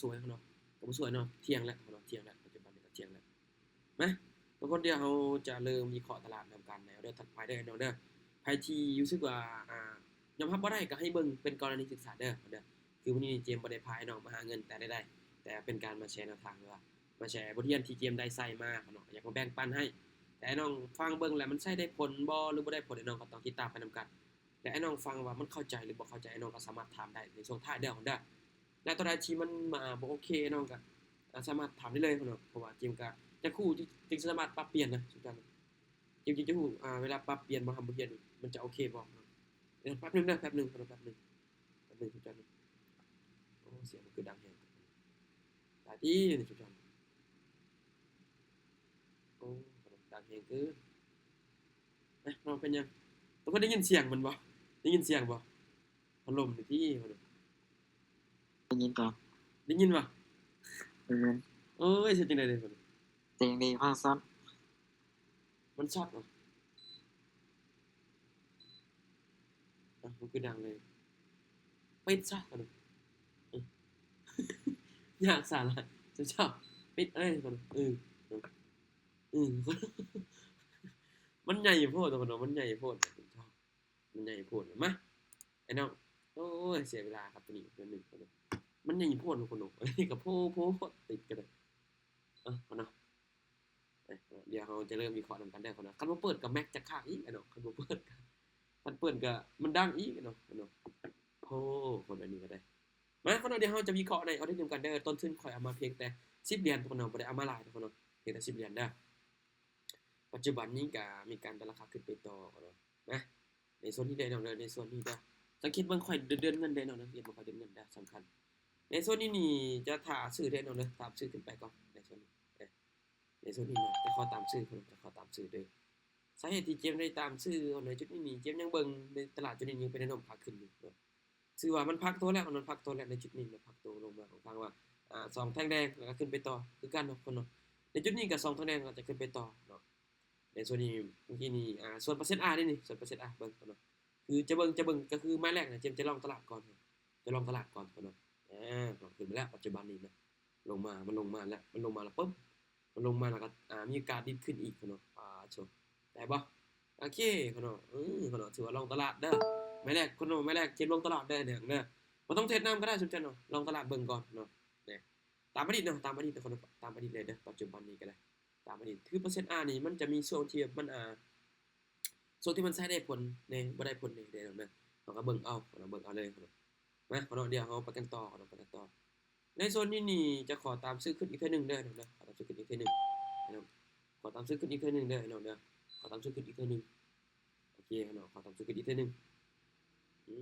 ສວຍເນາະ ກໍບໍ່ສວຍເນາະ ທ່ຽງແລ້ວເນາະ ທ່ຽງແລ້ວ ປັດຈຸບັນນີ້ກໍທ່ຽງແລ້ວ. ມາ ທຸກຄົນ ດຽວເຮົາຈະເລີ່ມວິເຄາະຕະຫຼາດນຳກັນໃນອອເດີຖັດໄປເດີ ເນາະເດີ. ໃຜທີ່ຮູ້ສຶກວ່າ ອ່າ ຍອມຮັບບໍ່ໄດ້ ກໍໃຫ້ເບິ່ງເປັນກໍລະນີສຶກສາເດີ ເນາະເດີ. ຄືມື້ນີ້ເຈມບໍ່ໄດ້ພານ້ອງມາຫາເງິນແຕ່ໃດໆ ແຕ່ເປັນການມາແຊແນວທາງ ຫຼືວ່າມາແຊບົດຮຽນທີ່ເຈມໄດ້ໃຊ້ມາເນາະ ຢາກມາແບ່ງປັນໃຫ້. ແຕ່ນ້ອງຟັງເບິ່ງແລ້ວມັນໃຊ້ໄດ້ຜົນບໍ່ ຫຼືບໍ່ໄດ້ຜົນ ນ້ອງກໍຕ້ອງຕິດຕາມໄປນຳກັນ. ແລະ ໃຫ້ນ້ອງຟັງວ່າມັນເຂົ້າໃຈ ຫຼືບໍ່ເຂົ້າໃຈ ນ້ອງກໍສາມາດຖາມໄດ້ໃນຊ່ວງທ້າຍເດີ ເນາະເດີ. ແລະ ຕົວໃດທີ່ມັນ ອ່າ ບໍ່ໂອເຄ ນ້ອງກໍ ອ່າ ສາມາດຖາມໄດ້ເລີຍເນາະ ເພາະວ່າເຈມກໍຢາກຮູ້ ຈຶ່ງສາມາດປັບປ່ຽນນະ ເຈມ ເຈມຈະຮູ້ ອ່າ ເວລາປັບປ່ຽນບໍ່ ທຳບົດຮຽນນີ້ ມັນຈະໂອເຄບໍ່ເນາະ. ເອີ ແປັບໜຶ່ງເດີ ແປັບໜຶ່ງ ແປັບໜຶ່ງ ແປັບໜຶ່ງ ໂອ້ ສຽງມັນຄືດັງແຮງ ຕາຍຕິ ນີ້ ໂອ້ ດັງແຮງເກີນ. ເອີ ນ້ອງເປັນຫຍັງ? ທຸກຄົນໄດ້ຍິນສຽງມັນບໍ່? ໄດ້ຍິນສຽງບໍ່? ພັດລົມນີ້ຕິ ໄດ້ຍິນບໍ່? ໄດ້ຍິນບໍ່? ໄດ້ຍິນ. ໂອ້ຍ ເຮັດຈັ່ງໃດເດ? ເສຽງດີພາກຊັດ ມັນຊັດເນາະ. ອ່ະ ມັນຄືດັງເລີຍ ປິດຊະ ຍາກສາລະ ເຈົ້າ ປິດເອີຍ ເອີ ເອີ ມັນໃຫຍ່ໂພດ ທຸກຄົນເນາະ ມັນໃຫຍ່ໂພດ ມັນໃຫຍ່ໂພດ. ມາ ໄອ້ນ້ອງ ໂອ້ຍ ເສຍເວລາຄັບໂຕນີ້ ໂຕໜຶ່ງ ໂຕໜຶ່ງ ມັນໃຫຍ່ໂພດ ທຸກຄົນເນາະ ອັນນີ້ກໍໂພ ໂພ ຕິດກັນເລີຍ. ເອີ ເນາະ ເອີ ດຽວເຮົາຈະເລີ່ມວິເຄາະນຳກັນເດີ ເນາະ. ຄັນບໍ່ເປີດກໍແມັກຈະຄ້າງອີກ ເນາະ ຄັນບໍ່ເປີດ ຄັນເປີດກໍມັນດັງອີກ ເນາະ ເນາະ. ໂອ້ ຄົນອັນນີ້ກໍໄດ້. ມາ ຄົນເນາະ ດຽວເຮົາຈະວິເຄາະໃນອອເດີນຳກັນເດີ. ຕົ້ນທຶນຂ້ອຍເອົາມາພຽງແຕ່ສິບຫຼຽນ ທຸກຄົນເນາະ ບໍ່ໄດ້ເອົາມາຫຼາຍ ທຸກຄົນເນາະ ພຽງແຕ່ສິບຫຼຽນເດີ. ປັດຈຸບັນນີ້ກໍມີການດັນລາຄາຂຶ້ນໄປຕໍ່ເນາະ ນະ ໃນໂຊນນີ້ເດີນ້ອງເດີ ໃນໂຊນນີ້ເດີ. ສັງເກດເບິ່ງຂ້ອຍເດີນເງິນເດີນ້ອງເດີ ສັງເກດເບິ່ງຂ້ອຍເດີນເງິນເດີ ສຳຄັນ. ໃນໂຊນນີ້ນີ້ຈະຖ້າຊື້ເດີນ້ອງເດີ ຕາມຊື້ຂຶ້ນໄປກ່ອນ ໃນໂຊນນີ້ ໃນໂຊນນີ້ເນາະ ຈະຂໍຕາມຊື້ ຈະຂໍຕາມຊື້ເດີ. ສາເຫດທີ່ເຈມໄດ້ຕາມຊື້ໃນຈຸດນີ້ນີ້ ເຈມຍັງເບິ່ງໃນຕະຫຼາດຈຸດນີ້ຍັງເປັນແນວໂນ້ມຂາຂຶ້ນຢູ່ເນາະ. ຖືວ່າມັນພັກໂຕແລ້ວ ມັນພັກໂຕແລ້ວ ໃນຈຸດນີ້ມັນພັກໂຕລົງມາ ຂ້ອນຂ້າງວ່າ ອ່າ ສອງແທ່ງແດງ ແລ້ວກໍຂຶ້ນໄປຕໍ່ຄືກັນເນາະ ຄົນເນາະ. ໃນຈຸດນີ້ກໍສອງແທ່ງແດງ ກໍຈະຂຶ້ນໄປຕໍ່ເນາະ. ໃນສ່ວນນີ້ ເມື່ອກີ້ນີ້ ອ່າ ສ່ວນເປີເຊັນອາເດ້ນີ້ ສ່ວນເປີເຊັນອາ ເບິ່ງກ່ອນເນາະ ຄືຈະເບິ່ງ ຈະເບິ່ງກໍຄືໄມ້ແລກນະ ຈະ ຈະລອງຕະຫຼາດກ່ອນ ຈະລອງຕະຫຼາດກ່ອນເນາະ. ອາ ຂຶ້ນມາແລ້ວ ປັດຈຸບັນນີ້ນະ ລົງມາ ມັນລົງມາແລ້ວ ມັນລົງມາແລ້ວປຶບ ມັນລົງມາແລ້ວກໍ ອ່າ ມີໂອກາດດີດຂຶ້ນອີກເນາະ. ອ່າ ໂຊ ໄດ້ບໍ່? ໂອເຄເນາະ ເອີ ເນາະ ຖືວ່າລອງຕະຫຼາດເດີ ໄມ້ແລກ ຄົນເນາະ ໄມ້ແລກ ເຈມລອງຕະຫຼາດເດີ ເນາະ ບໍ່ຕ້ອງເທຣດນຳກໍໄດ້ ສົນໃຈເນາະ ລອງຕະຫຼາດເບິ່ງກ່ອນເນາະ. ຕາມອະດີດເນາະ ຕາມອະດີດ ຄົນເນາະ ຕາມອະດີດເລີຍເດີ ປັດຈຸບັນນີ້ກໍໄດ້ ຕາມອະດີດ ຄືເປີເຊັນອານີ້ ມັນຈະມີຊ່ວງທີ່ມັນ ອ່າ ຊ່ວງທີ່ມັນໃຊ້ໄດ້ຜົນແດ່ ບໍ່ໄດ້ຜົນແດ່ເດີເນາະ. ເຮົາກໍເບິ່ງເອົາເນາະ ເບິ່ງເອົາເລີຍເນາະ. ມາເນາະ ດຽວເຮົາໄປກັນຕໍ່ເນາະ ໄປກັນຕໍ່. ໃນໂຊນນີ້ນີ້ ຈະຂໍຕາມຊື້ຂຶ້ນອີກເທື່ອໜຶ່ງເດີເນາະ ຂໍຕາມຊື້ຂຶ້ນອີກເທື່ອໜຶ່ງເນາະ ຂໍຕາມຊື້ຂຶ້ນອີກເທື່ອໜຶ່ງເດີເນາະ ຂໍຕາມຊື້ຂຶ້ນອີກເທື່ອໜຶ່ງ. ໂອເຄເນາະ ຂໍຕາມຊື້ຂຶ້ນອີກເທື່ອໜຶ່ງ. ອື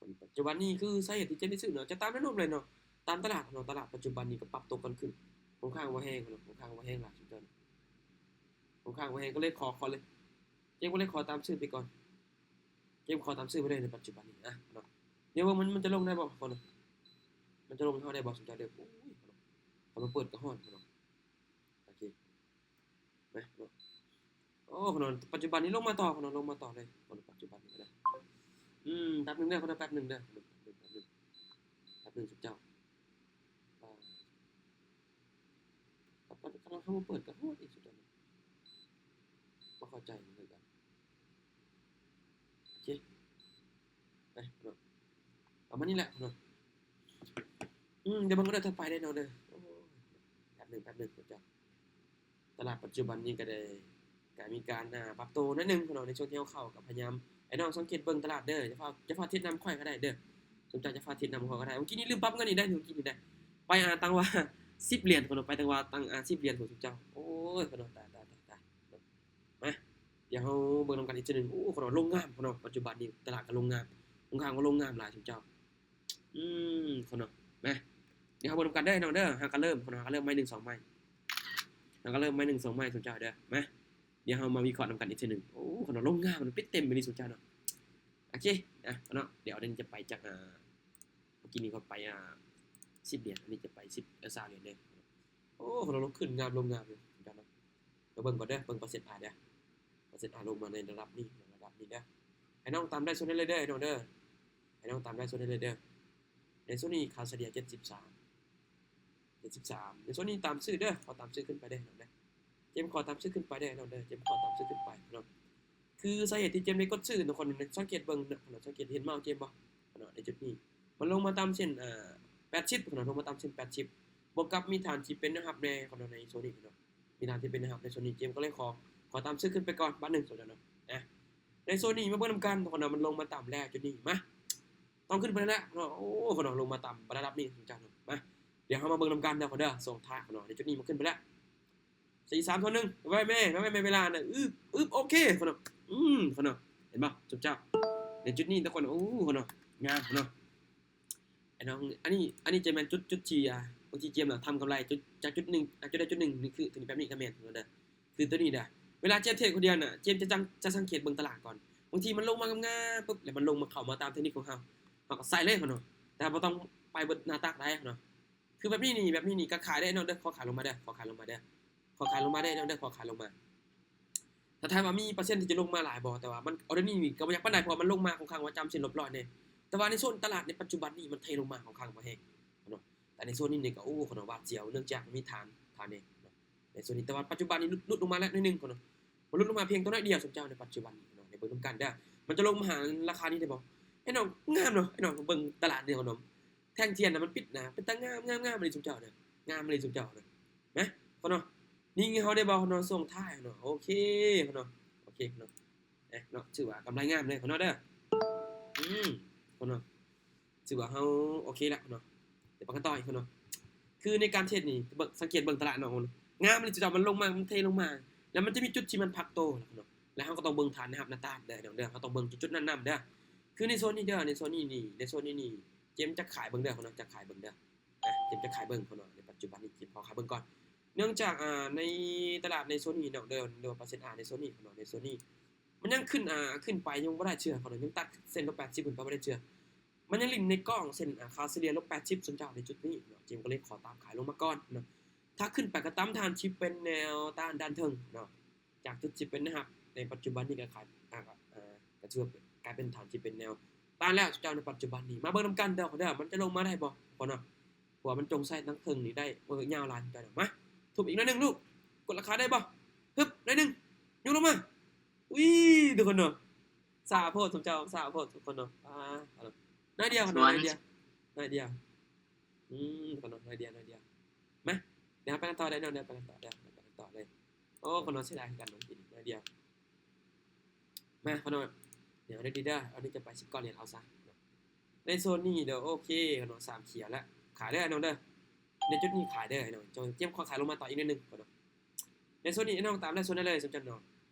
ມ ປັດຈຸບັນນີ້ຄືສາເຫດທີ່ຈະໄດ້ຊື້ເນາະ ຈະຕາມແນວໂນ້ມເລີຍເນາະ ຕາມຕະຫຼາດເນາະ. ຕະຫຼາດປັດຈຸບັນນີ້ກໍປັບຕົວກັນຂຶ້ນ ຂ້ອນຂ້າງວ່າແຮງເນາະ ຂ້ອນຂ້າງວ່າແຮງຫຼາຍ ສົນໃຈເນາະ ຂ້ອນຂ້າງວ່າແຮງ ກໍເລີຍຂໍ ຂໍເລີຍ ເຈມກໍເລີຍຂໍຕາມຊື້ໄປກ່ອນ ເຈມຂໍຕາມຊື້ໄປເລີຍໃນປັດຈຸບັນນີ້ນະເນາະ. ດຽວວ່າມັນ ມັນຈະລົງໄດ້ບໍ່ ເນາະ ມັນຈະລົງໃຫ້ເຮົາໄດ້ບໍ່ ສົນໃຈເດີ. ໂອ້ຍ ເນາະ ຄັນບໍ່ເປີດກໍຮ້ອນເນາະ. ໂອເຄ ມາເນາະ ໂອ້ ເນາະ ປັດຈຸບັນນີ້ລົງມາຕໍ່ເນາະ ລົງມາຕໍ່ເລີຍເນາະ ປັດຈຸບັນນີ້ກໍໄດ້. ອືມ ແປັບໜຶ່ງເດີ ເນາະ ແປັບໜຶ່ງເດີ ແປັບໜຶ່ງ ແປັບໜຶ່ງ ແປັບໜຶ່ງ ສຸມເຈົ້າ ອ່າ ຄັນເຮົາບໍ່ເປີດກໍໂຫດອີກ ສຸດຍອດ ບໍ່ເຂົ້າໃຈເນາະ ຄືກັນ. ໂອເຄ ໄປເນາະ ປະມານນີ້ແຫຼະເນາະ. ອືມ ດຽວເບິ່ງອອເດີຖັດໄປເດີເນາະເດີ. ໂອ້ຍ ແປັບໜຶ່ງ ແປັບໜຶ່ງ ເຈົ້າ ຕະຫຼາດປັດຈຸບັນນີ້ກໍໄດ້ ກໍມີການ ອ່າ ປັບໂຕໜ້ອຍໜຶ່ງເນາະ ໃນຊ່ວງທີ່ເຮົາເຂົ້າ ກໍພະຍາຍາມ ໄອ້ນ້ອງສັງເກດເບິ່ງຕະຫຼາດເດີ ຢ່າຟ້າວ ຢ່າຟ້າວເທຣດນຳຂ້ອຍກໍໄດ້ເດີ ສົນໃຈຈະຟ້າວເທຣດນຳຂ້ອຍກໍໄດ້. ມື້ກີ້ນີ້ລືມປັບເງິນອີກໄດ໋ ມື້ກີ້ນີ້ໄດ໋ ໄປ ອ່າ ຕັ້ງວ່າສິບຫຼຽນພຸ້ນ ໄປຕັ້ງວ່າຕັ້ງ ອ່າ ສິບຫຼຽນພຸ້ນ ເຈົ້າ ໂອ້ຍ ຂະໜອດ ຕາຍ ຕາຍ ຕາຍ ຕາຍ. ມາ ດຽວເຮົາເບິ່ງນຳກັນອີກເທື່ອໜຶ່ງ. ໂອ້ ຂະໜອດລົງງາມ ຂະໜອດປັດຈຸບັນນີ້ຕະຫຼາດກໍລົງງາມ ຂ້ອນຂ້າງວ່າລົງງາມຫຼາຍ ຊຸມເຈົ້າ. ອືມ ຂະໜອດ ມາ ດຽວເຮົາເບິ່ງນຳກັນເດີນ້ອງເດີ. ຫາກະເລີ່ມ ຂະໜອດຫາກະເລີ່ມໄມ້ໜຶ່ງສອງໄມ້ ຫາກະເລີ່ມໄມ້ໜຶ່ງສອງໄມ້ ຊຸມເຈົ້າເດີ. ມາ ດຽວເຮົາມາວິເຄາະນຳກັນອີກເທື່ອໜຶ່ງ. ໂອ້ ຂະໜອດລົງງາມ ມັນປິດເຕັມອີ່ຫຼີ ຊຸມເຈົ້າເນາະ. ໂອເຄ ອ່ະ ເນາະ ດຽວອັນນີ້ຈະໄປຈາກ ອ່າ ເມື່ອກີ້ນີ້ກໍໄປ ອ່າ ສິບຫຼຽນ ອັນນີ້ຈະໄປສິບ ເອີ ຊາວຫຼຽນເດີ. ໂອ້ ຂະໜອດລົງຂຶ້ນງາມ ລົງງາມຢູ່ ເຈົ້າເນາະ. ມາເບິ່ງກ່ອນເດີ ເບິ່ງເປີເຊັນອາເດີ ເປີເຊັນອາລົງມາໃນລະດັບນີ້ ລະດັບນີ້ເດີ. ໃຫ້ນ້ອງຕາມໄດ້ສ່ວນໃດເລີຍເດີ ໃຫ້ນ້ອງເດີ ໃຫ້ນ້ອງຕາມໄດ້ສ່ວນໃດເລີຍເດີ. ໃນໂຊນນີ້ຄ່າສະເລ່ຍເຈັດສິບສາມ ເຈັດສິບສາມ ໃນໂຊນນີ້ຕາມຊື່ເດີ ຂໍຕາມຊື່ຂຶ້ນໄປເດີເນາະ ເຈມຂໍຕາມຊື່ຂຶ້ນໄປເດີເນາະ ເຈມຂໍຕາມຊື່ຂຶ້ນໄປເນາະ. ຄືສາເຫດທີ່ເຈມໄດ້ກົດຊື້ເນາະ ຄົນສັງເກດເບິ່ງເນາະ ສັງເກດເຫັນເມົາເຈມບໍ່ເນາະ ໃນຈຸດນີ້ ມັນລົງມາຕາມເສັ້ນ ອ່າ ແປດສິບເນາະ ລົງມາຕາມເສັ້ນແປດສິບ ບວກກັບມີຖານທີ່ເປັນແນວຮັບແດ່ເນາະ ໃນໂຊນນີ້ເນາະ ມີຖານທີ່ເປັນແນວຮັບໃນໂຊນນີ້ ເຈມກໍເລີຍຂໍ ຂໍຕາມຊື້ຂຶ້ນໄປກ່ອນບາດໜຶ່ງເນາະ. ໃນໂຊນນີ້ມາເບິ່ງນຳກັນເນາະ ມັນລົງມາຕາມແລ້ວຈຸດນີ້ ມາ ຕ້ອງຂຶ້ນໄປແລ້ວເນາະ. ໂອ້ ເນາະ ລົງມາຕາມລະດັບນີ້ເນາະ ມາ ດຽວເຮົາມາເບິ່ງນຳກັນເນາະ ເນາະ ຊ່ວງທ້າຍເນາະ ໃນຈຸດນີ້ມັນຂຶ້ນໄປແລ້ວ ສີ່ ສາມ ສອງ ໜຶ່ງ ໄວແມ່ ໄວແມ່ ເວລານະ ອືບ ອືບ ໂອເຄເນາະ ອືມ ເນາະ ເຫັນບໍ່ຊຸມເຈົ້າ ໃນຈຸດນີ້ທຸກຄົນ ໂອ້ ເນາະ ງາມເນາະ ໄອ້ນ້ອງ ອັນນີ້ ອັນນີ້ຈະແມ່ນຈຸດ ຈຸດທີ່ ອ່າ ບາງທີເຈມນະທຳກຳໄລ ຈຸດ ຈາກຈຸດໜຶ່ງ ອ່າ ຈຸດໃດຈຸດໜຶ່ງ ນີ້ຄືໂຕນີ້ແບບນີ້ກໍແມ່ນເນາະ ຄືໂຕນີ້ເດີ ເວລາເຈມເທຣດຄົນດຽວນະ ເຈມຈະ ຈະສັງເກດເບິ່ງຕະຫຼາດກ່ອນ ບາງທີມັນລົງມາງາມໆປຶບ ແລ້ວມັນລົງມາເຂົ້າມາຕາມເຕັກນິກຂອງເຮົາ ເຮົາກໍໃສ່ເລີຍເນາະ ແຕ່ບໍ່ຕ້ອງໄປເບິດໜ້າຕັກໄດ້ເນາະ. ຄືແບບນີ້ນີ້ ແບບນີ້ນີ້ກໍຂາຍໄດ້ເນາະເດີ ຂໍຂາຍລົງມາເດີ ຂໍຂາຍລົງມາເດີ ຂໍຂາຍລົງມາໄດ້ເນາະເດີ ຂໍຂາຍລົງມາ. ຖ້າຖາມວ່າມີເປີເຊັນທີ່ຈະລົງມາຫຼາຍບໍ່ ແຕ່ວ່າມັນ ອໍເດີນີ້ນີ້ກໍບໍ່ຢາກປານໃດ ເພາະວ່າມັນລົງມາຄ່ອນຂ້າງວ່າຈຳເສັ້ນລົບຮ້ອຍແດ່ ແຕ່ວ່າໃນໂຊນຕະຫຼາດໃນປັດຈຸບັນນີ້ ມັນເທລົງມາຄ່ອນຂ້າງວ່າແຮງເນາະ. ແຕ່ໃນໂຊນນີ້ນີ້ກໍ ໂອ້ ເນາະ ຫວາດສຽວ ເນື່ອງຈາກມີຖານ ຖານແດ່ເນາະ ໃນໂຊນນີ້ ແຕ່ວ່າປັດຈຸບັນນີ້ຫຼຸດ ຫຼຸດລົງມາແລ້ວໜ້ອຍໜຶ່ງເນາະ ມັນຫຼຸດລົງມາພຽງຕົວໜ້ອຍດຽວ ສົມເຈົ້າໃນປັດຈຸບັນນີ້ເນາະ ໄດ້ເບິ່ງນຳກັນເດີ ມັນຈະລົງມາຫາລາຄານີ້ໄດ້ບໍ່ ໄອ້ນ້ອງ ງາມເນາະ ໄອ້ນ້ອງເບິ່ງຕະຫຼາດນີ້ເນາະ ແທ່ງທຽນນະ ມັນປິດນະ ເປັນຕາງາມ ງາມ ງາມອີ່ຫຼີຊຸມເຈົ້ານະ ງາມອີ່ຫຼີຊຸມເຈົ້ານະ ນະ ເນາະ ນີ້ເຮົາໄດ້ບໍ່ເນາະ ຊ່ວງທ້າຍເນາະ ໂອເຄເນາະ ໂອເຄເນາະ ເນາະ ຖືວ່າກຳໄລງາມເລີຍເນາະເດີ ອືມ ເນາະ ຖືວ່າເຮົາໂອເຄແລ້ວເນາະ ດຽວໄປກັນຕໍ່ອີກເນາະ. ຄືໃນການເທຣດນີ້ ເບິ່ງ ສັງເກດເບິ່ງຕະຫຼາດເນາະ ງາມເລີຍ ເຈົ້າ ມັນລົງມາ ມັນເທລົງມາ ແລ້ວມັນຈະມີຈຸດທີ່ມັນພັກໂຕເນາະ ແລ້ວເຮົາກໍຕ້ອງເບິ່ງຖານແນວຮັບແນວຕ້ານເດີ ເນາະເດີ ເຮົາຕ້ອງເບິ່ງຈຸດໆນັ້ນນຳເດີ. ຄືໃນໂຊນນີ້ເດີ ໃນໂຊນນີ້ນີ້ ໃນໂຊນນີ້ນີ້ ເຈມຈະຂາຍເບິ່ງເດີເນາະ ຈະຂາຍເບິ່ງເດີ ອ່າ ເຈມຈະຂາຍເບິ່ງເນາະ ໃນປັດຈຸບັນນີ້ ເຈມຂໍຂາຍເບິ່ງກ່ອນ ເນື່ອງຈາກ ອ່າ ໃນຕະຫຼາດໃນໂຊນນີ້ເນາະເດີ ຫຼືວ່າເປີເຊັນ ອ່າ ໃນໂຊນນີ້ເນາະ ໃນໂຊນນີ້ ມັນຍັງຂຶ້ນ ອ່າ ຂຶ້ນໄປຍັງບໍ່ໄດ້ເທື່ອເນາະ ຍັງຕັດເສັ້ນລົບແປດສິບຂຶ້ນໄປບໍ່ໄດ້ເທື່ອ ມັນຍັງຫຼິ້ນໃນກ້ອງເສັ້ນ ອ່າ ຄ່າສະເລ່ຍລົບແປດສິບ ສົມເຈົ້າໃນຈຸດນີ້ເນາະ ເຈມກໍເລີຍຂໍຕາມຂາຍລົງມາກ່ອນເນາະ. ຖ້າຂຶ້ນໄປກໍຕາມຖານທີ່ເປັນແນວຕ້ານດ້ານເທິງເນາະ ຈາກຈຸດທີ່ເປັນແນວຮັບ ໃນປັດຈຸບັນນີ້ກໍຂາຍ ອ່າ ກໍ ອ່າ ກໍຖືວ່າກາຍເປັນຖານທີ່ເປັນແນວຕ້ານແລ້ວ ເຈົ້າ ໃນປັດຈຸບັນນີ້ ມາເບິ່ງນຳກັນເດີ ເດີ ມັນຈະລົງມາໄດ້ບໍ່ ທຸກຄົນເນາະ ເພາະວ່າມັນຈົ່ງໃສ່ທາງເທິງນີ້ໄດ້ ເອີ ຍາວຫຼາຍ ເຈົ້າ ມາ ທຸບອີກໜ້ອຍໜຶ່ງລູກ ກົດລາຄາໄດ້ບໍ່ ຮຶບ ໜ້ອຍໜຶ່ງ ຍົກລົງມາ ອຸ້ຍ ທຸກຄົນເນາະ ຊ້າໂພດ ສົມເຈົ້າ ຊ້າໂພດ ທຸກຄົນເນາະ ອ່າ ໜ້ອຍດຽວ ໜ້ອຍດຽວ ໜ້ອຍດຽວ ອືມ ທຸກຄົນເນາະ ໜ້ອຍດຽວ ໜ້ອຍດຽວ ມາ ດຽວເຮົາໄປກັນຕໍ່ເດີເນາະ ດຽວໄປກັນຕໍ່ເດີ ໄປກັນຕໍ່ເລີຍ. ໂອ້ ຂະນ້ອຍເສຍດາຍຄືກັນເນາະ ກິນໜ້ອຍດຽວ ມາຂະນ້ອຍ ດຽວເດີ ດຽວ ອັນນີ້ຈະໄປສິບເກົ້າຫຼຽນ ເອົາຊະ ໃນໂຊນນີ້ເດີ ໂອເຄ ຂະນ້ອຍ ສາມຂຽວແລ້ວ ຂາຍເດີນ້ອງເດີ ໃນຈຸດນີ້ຂາຍເດີນ້ອງ ເຈມຂໍຂາຍລົງມາຕໍ່ອີກໜ້ອຍໜຶ່ງ ໃນໂຊນນີ້ນ້ອງຕາມໄດ້ໂຊນນັ້ນເລີຍ ສົມເຈົ້າເນາະ.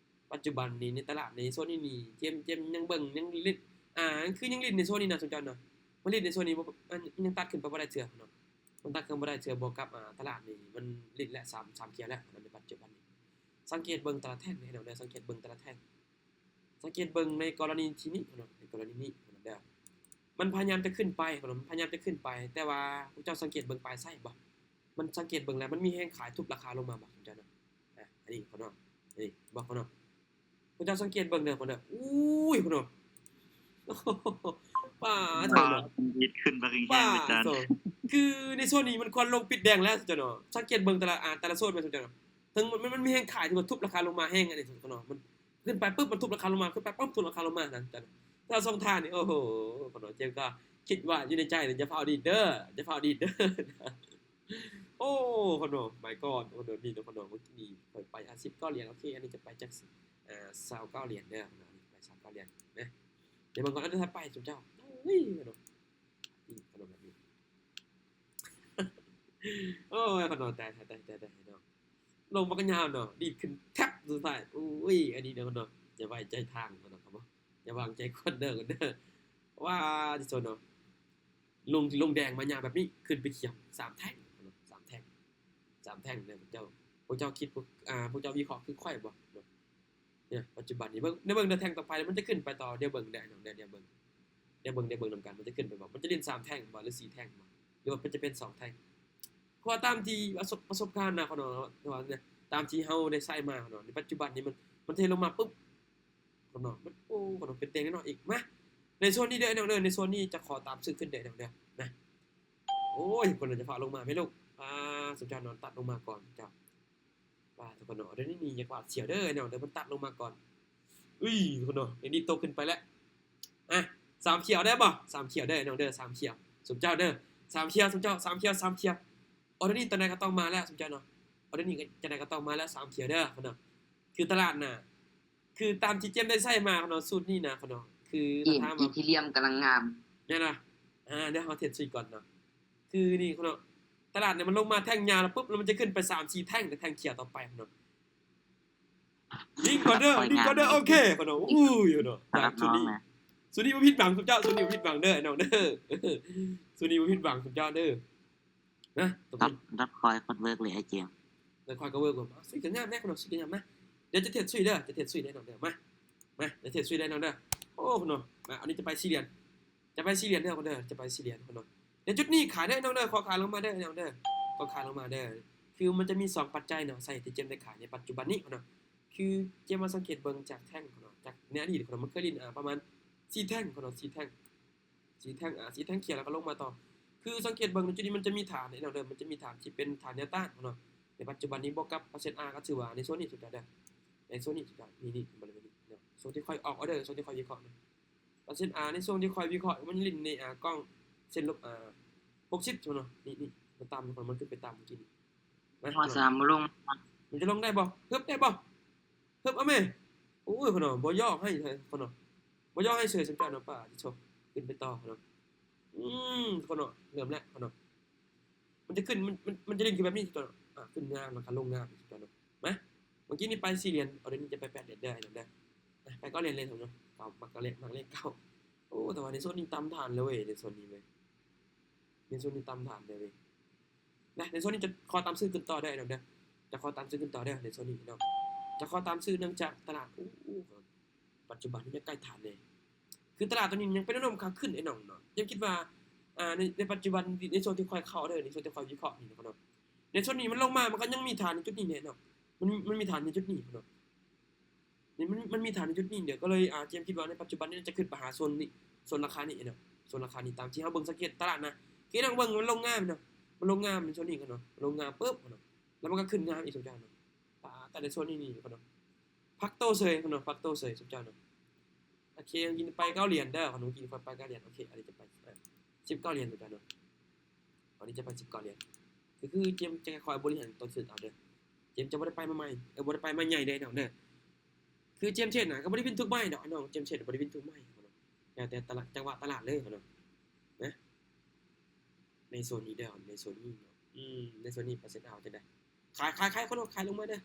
ປັດຈຸບັນນີ້ໃນຕະຫຼາດໃນໂຊນນີ້ນີ້ ເຈມ ເຈມຍັງເບິ່ງ ຍັງຫຼິ້ນ ອ່າ ຄືຍັງຫຼິ້ນໃນໂຊນນີ້ນະ ສົມເຈົ້າເນາະ ມັນຫຼິ້ນໃນໂຊນນີ້ບໍ່ ມັນຍັງຕັດຂຶ້ນໄປບໍ່ໄດ້ເທື່ອເນາະ ມັນຕັດຂຶ້ນບໍ່ໄດ້ເທື່ອ ບວກກັບ ອ່າ ຕະຫຼາດນີ້ມັນຫຼິ້ນແລ້ວ ສາມ ສາມຂຽວແລ້ວໃນປັດຈຸບັນນີ້. ສັງເກດເບິ່ງແຕ່ລະແທ່ງເດີນ້ອງເດີ ສັງເກດເບິ່ງແຕ່ລະແທ່ງ ສັງເກດເບິ່ງໃນກໍລະນີທີ່ນີ້ເນາະ ໃນກໍລະນີນີ້ເນາະເດີ ມັນພະຍາຍາມຈະຂຶ້ນໄປເນາະ ມັນພະຍາຍາມຈະຂຶ້ນໄປ ແຕ່ວ່າພວກເຈົ້າສັງເກດເບິ່ງປາຍໄຊບໍ່ ມັນສັງເກດເບິ່ງແລ້ວ ມັນມີແຮງຂາຍທຸບລາຄາລົງມາບໍ່ ສົມເຈົ້າເນາະ ອ່າ ອັນນີ້ຂະນ້ອຍ ນີ້ ບອກຂະນ້ອຍ ພວກເຈົ້າສັງເກດເບິ່ງເດີ ຂະນ້ອຍ ອຸ້ຍ ຂະນ້ອຍ ປ້າໂທ້ເນາະ ດີດຂຶ້ນໄປແຮງໆ ເລີຍຈານ ຄືໃນໂຊນນີ້ມັນຄວນລົງປິດແດງແລ້ວ ສົມເຈົ້າເນາະ ສັງເກດເບິ່ງແຕ່ລະ ອ່າ ແຕ່ລະໂຊນແມ່ນ ສົມເຈົ້າເນາະ ເຖິງມັນ ມັນ ມັນມີແຮງຂາຍທີ່ວ່າທຸບລາຄາລົງມາແຮງ ອັນນີ້ຂະນ້ອຍ ມັນຂຶ້ນໄປປຶບ ມັນທຸບລາຄາລົງມາ ຂຶ້ນໄປປຶບ ທຸບລາຄາລົງມານະ ແຕ່ສອງທ່ານນີ້ ໂອ້ໂຫ ຂະນ້ອຍ ເຈມກໍຄິດວ່າຢູ່ໃນໃຈນີ້ ຢ່າຟ້າວດີດເດີ ຢ່າຟ້າວດີດເດີ ໂອ້ ຂະນ້ອຍ ມາຍກອດ ຂະນ້ອຍ ນີ້ເນາະ ຂະນ້ອຍ ເມື່ອກີ້ນີ້ຂ້ອຍໄປ ອ່າ ສິບເກົ້າຫຼຽນ ໂອເຄ ອັນນີ້ຈະໄປຈັກ ອ່າ ຊາວເກົ້າຫຼຽນເດີ ຂະນ້ອຍ ໄປຊາວເກົ້າຫຼຽນນະ ດຽວເບິ່ງກ່ອນ ອັນສຸດທ້າຍໄປ ສົມເຈົ້າ ໂອ້ຍ ຂະນ້ອຍ ນີ້ ຂະນ້ອຍ ແບບນີ້ ໂອ້ຍ ຂະນ້ອຍ ຕາຍ ຕາຍ ຕາຍ ຕາຍ ຕາຍ ຂະນ້ອຍ ລົງມາກໍຍາວເນາະ ດີດຂຶ້ນແທັບສຸດທ້າຍ ໂອ້ຍ ອັນນີ້ເດີ ຂະນ້ອຍ ຢ່າໄວ້ໃຈທາງ ຂະນ້ອຍ ເຂົາບອກ ຢ່າວາງໃຈຄົນເດີ ຄົນເດີ ວ່າທີ່ສຸດເນາະ ລົງ ລົງແດງມາຍາວແບບນີ້ ຂຶ້ນໄປຂຽວ ສາມແທ່ງເນາະ ສາມແທ່ງ ສາມແທ່ງເດີ ພວກເຈົ້າ ພວກເຈົ້າຄິດ ພວກ ອ່າ ພວກເຈົ້າວິເຄາະຄືຂ້ອຍບໍ່ເນາະ? ເນຍ ປັດຈຸບັນນີ້ເບິ່ງ ໄດ້ເບິ່ງແຕ່ແທ່ງຕໍ່ໄປ ມັນຈະຂຶ້ນໄປຕໍ່ ດຽວເບິ່ງ ດຽວເບິ່ງ ດຽວເບິ່ງ ດຽວເບິ່ງນຳກັນ ມັນຈະຂຶ້ນໄປບໍ່ ມັນຈະຫຼິ້ນສາມແທ່ງບໍ່ ຫຼື ສີ່ແທ່ງບໍ່ ຫຼືວ່າມັນຈະເປັນສອງແທ່ງ ເພາະວ່າຕາມທີ່ປະສົບ ປະສົບການນະ ຂະນ້ອຍ ຕາມທີ່ເຮົາໄດ້ໃຊ້ມາ ຂະນ້ອຍ ໃນປັດຈຸບັນນີ້ມັນ ມັນເທລົງມາປຶບ ຂະນ້ອຍ ມັນ ໂອ້ ຂະນ້ອຍ ເປັນແຕ່ງແນ່ນອນອີກ ມາ ໃນໂຊນນີ້ເດີ ນ້ອງເດີ ໃນໂຊນນີ້ຈະຂໍຕາມຊື້ຂຶ້ນເດີ ນ້ອງເດີ ນະ ໂອ້ຍ ຄົນນັ້ນຈະຟ້າວລົງມາແມ່ລູກ. ປາ ສົມເຈົ້ານອນຕັດລົງມາກ່ອນເຈົ້າ. ປາ ທຸກຄົນເນາະ ດຽວນີ້ນີ້ຢາກຫວາດສຽວເດີນ້ອງເດີ ມັນຕັດລົງມາກ່ອນ. ອຸ້ຍ ທຸກຄົນເນາະ ດຽວນີ້ຕົກຂຶ້ນໄປແລ້ວ. ອ່ະ ສາມຂຽວໄດ້ບໍ່? ສາມຂຽວເດີນ້ອງເດີ ສາມຂຽວ ສົມເຈົ້າເດີ ສາມຂຽວ ສົມເຈົ້າ ສາມຂຽວ ສາມຂຽວ. ອໍ ດຽວນີ້ຈັ່ງໃດກໍຕ້ອງມາແລ້ວ ສົມເຈົ້າເນາະ. ອໍ ດຽວນີ້ກໍຈັ່ງໃດກໍຕ້ອງມາແລ້ວ ສາມຂຽວເດີເນາະ. ຄືຕະຫຼາດນະ ຄືຕາມທີ່ເຈມໄດ້ໃຊ້ມາເນາະ ສູດນີ້ນະເນາະ ຄືຖ້າຖາມວ່າອີທີຣຽມກຳລັງງາມ ແມ່ນນະ. ອ່າ ດຽວເຮົາເທດຊຸຍກ່ອນເນາະ. ຄືນີ້ເນາະ ຕະຫຼາດນີ້ມັນລົງມາແທ່ງຍາວແລ້ວປຶບ ແລ້ວມັນຈະຂຶ້ນໄປສາມສີ່ແທ່ງ ແຕ່ແທ່ງຂຽວຕໍ່ໄປເນາະ. ຍິງກ່ອນເດີ ຍິງກ່ອນເດີ. ໂອເຄເນາະ. ອູ້ຍເນາະ ຈາກຊຸດນີ້ ຊຸດນີ້ບໍ່ຜິດຫວັງ ສົມເຈົ້າ ຊຸດນີ້ບໍ່ຜິດຫວັງເດີນ້ອງເດີ ຊຸດນີ້ບໍ່ຜິດຫວັງ ສົມເຈົ້າເດີ. ນະ ດອດ ດອດຄອຍໂຄດເວີກເລີຍອ້າຍເຈມ. ດອດຄອຍກໍເວີກບໍ່? ຊຸຍກໍງາມແດ່ເນາະ ຊຸຍກໍງາມ. ມາ ດຽວຈະເທດຊຸຍເດີ ຈະເທດຊຸຍເດີນ້ອງເດີ. ມາ ມາ ດຽວເທດຊຸຍເດີນ້ອງເດີ. ໂອ້ ເນາະ ມາ ອັນນີ້ຈະໄປສີ່ຫຼຽນ ຈະໄປສີ່ຫຼຽນເດີ ເດີ ຈະໄປສີ່ຫຼຽນເນາະ. ດຽວຈຸດນີ້ຂາຍເດີນ້ອງເດີ ຂໍຂາຍລົງມາເດີນ້ອງເດີ ຂໍຂາຍລົງມາເດີ. ຄືມັນຈະມີສອງປັດໄຈເນາະ ສາເຫດທີ່ເຈມໄດ້ຂາຍໃນປັດຈຸບັນນີ້ເນາະ. ຄືເຈມມາສັງເກດເບິ່ງຈາກແທ່ງເນາະ ຈາກໃນອະດີດເນາະ ມັນເຄີຍຫຼິ້ນ ອ່າ ປະມານສີ່ແທ່ງເນາະ ສີ່ແທ່ງ ສີ່ແທ່ງ ອ່າ ສີ່ແທ່ງຂຽວ ແລ້ວກໍລົງມາຕໍ່. ຄືສັງເກດເບິ່ງໃນຈຸດນີ້ ມັນຈະມີຖານເນາະເດີ ມັນຈະມີຖານທີ່ເປັນຖານແນວຕ້ານເນາະ. ໃນປັດຈຸບັນນີ້ບວກກັບເປີເຊັນອາ ກໍຖືວ່າໃນໂຊນນີ້ສຸດຍອດເດີ ໃນໂຊນນີ້ສຸດຍອດ. ນີ້ ນີ້ ບໍລິເວນນີ້ເນາະ ຊ່ວງທີ່ຂ້ອຍອອກອໍເດີ ຊ່ວງທີ່ຂ້ອຍວິເຄາະເນາະ ເປີເຊັນອາ ໃນຊ່ວງທີ່ຂ້ອຍວິເຄາະ ມັນຫຼິ້ນໃນ ອ່າ ກ້ອງເສັ້ນລົບ ອ່າ ຫົກສິບເນາະ. ນີ້ ນີ້ ມັນຕ່ຳ ມັນຂຶ້ນໄປຕ່ຳເມື່ອກີ້ນີ້. ມາ ຫົວສາມບໍ່ລົງ ມັນຈະລົງໄດ້ບໍ່? ເຮີບໄດ້ບໍ່? ເຮີບເອົາແມ່. ໂອ້ຍ ພຸ້ນເນາະ ບໍ່ຢອກໃຫ້ເລີຍ ພຸ້ນເນາະ ບໍ່ຢອກໃຫ້ເຊີຍ ສົມເຈົ້າເນາະ. ປາດໂທ້ ຂຶ້ນໄປຕໍ່ພຸ້ນເນາະ. ອືມ ພຸ້ນເນາະ ເລີ່ມແລ້ວພຸ້ນເນາະ. ມັນຈະຂຶ້ນ ມັນ ມັນ ມັນຈະຫຼິ້ນຄືແບບນີ້ ສົມເຈົ້າເນາະ. ອ່າ ຂຶ້ນຍາວ ແລ້ວກໍລົງຍາວ ສົມເຈົ້າເນາະ. ມາ ເມື່ອກີ້ນີ້ໄປສີ່ຫຼຽນ ເອົາ ດຽວນີ້ຈະໄປແປດຫຼຽນເດີ ໄອ້ນ້ອງເດີ. ອ່ະ ໄປເກົ້າຫຼຽນເລີຍ ສົມເນາະ. ເກົ້າ ມັກເກັບເລກ ມັກເລກເກົ້າ. ໂອ້ ແຕ່ວ່າໃນໂຊນນີ້ຕ່ຳຖານເລີຍເວີຍ ໃນໂຊນນີ້ເວີຍ ໃນໂຊນນີ້ຕ່ຳຖານເລີຍເວີຍ. ນະ ໃນໂຊນນີ້ຈະຂໍຕາມຊື້ຂຶ້ນຕໍ່ເດີ ໄອ້ນ້ອງເດີ ຈະຂໍຕາມຊື້ຂຶ້ນຕໍ່ເດີ ໃນໂຊນນີ້ເນາະ ຈະຂໍຕາມຊື້ ເນື່ອງຈາກຕະຫຼາດ ໂອ້ ປັດຈຸບັນນີ້ຍັງໃກ້ຖານແດ່. ຄືຕະຫຼາດໂຕນີ້ຍັງເປັນແນວໂນ້ມຂາຂຶ້ນ ໄອ້ນ້ອງເນາະ. ຍັງຄິດວ່າ ອ່າ ໃນ ໃນປັດຈຸບັນ ໃນຊ່ວງທີ່ຂ້ອຍເຂົ້າເດີ ໃນຊ່ວງທີ່ຂ້ອຍວິເຄາະນີ້ເນາະ ໃນໂຊນນີ້ມັນລົງມາ ມັນກໍຍັງມີຖານໃນຈຸດນີ້ແນ່ເນາະ ມັນ ມັນມີຖານໃນຈຸດນີ້ເນາະ. ນີ້ມັນ ມັນມີຖານໃນຈຸດນີ້ເດີ ກໍເລີຍ ອ່າ ເຈມຄິດວ່າໃນປັດຈຸບັນນີ້ຈະຂຶ້ນໄປຫາໂຊນນີ້ ໂຊນລາຄານີ້ເນາະ ໂຊນລາຄານີ້ ຕາມທີ່ເຮົາເບິ່ງສັງເກດຕະຫຼາດນະ. ຄືນ້ອງເບິ່ງ ມັນລົງງາມເນາະ ມັນລົງງາມໃນໂຊນນີ້ເນາະ ມັນລົງງາມປຶບເນາະ ແລ້ວມັນກໍຂຶ້ນງາມອີກ ສົມເຈົ້າເນາະ. ປາ ແຕ່ໃນໂຊນນີ້ນີ້ເນາະ ພັກໂຕເຊີຍເນາະ ພັກໂຕເຊີຍ ສົມເຈົ້າເນາະ. ໂອເຄ ກິນໄປເກົ້າຫຼຽນເດີ ຂະໜົມກິນໄປເກົ້າຫຼຽນ. ໂອເຄ ອັນນີ້ຈະໄປ ອ່າ ສິບເກົ້າຫຼຽນ ເຈົ້າເນາະ. ອັນນີ້ຈະໄປສິບເກົ້າຫຼຽນ ກໍຄືເຈມຈະຄ່ອຍບໍລິຫານຕົ້ນທຶນເອົາເດີ ເຈມຈະບໍ່ໄດ້ໄປມາໃໝ່ ເອີ ບໍ່ໄດ້ໄປມາໃຫຍ່ເດ້ນ້ອງເດີ. ຄືເຈມເທຣດນະ ກໍບໍ່ໄດ້ວິນທຸກໄມ້ດອກນ້ອງ ເຈມເທຣດບໍ່ໄດ້ວິນທຸກໄມ້ເນາະ ແລ້ວແຕ່ຕະຫຼາດ ຈັງຫວະຕະຫຼາດເລີຍເນາະ. ນະ ໃນໂຊນນີ້ເດີ ໃນໂຊນນີ້ເນາະ ອືມ ໃນໂຊນນີ້ເປີເຊັນອາ ເອົາຈັ່ງໃດ? ຂາຍ ຂາຍ ຂາຍ ຂໍຂາຍລົງມາເດີ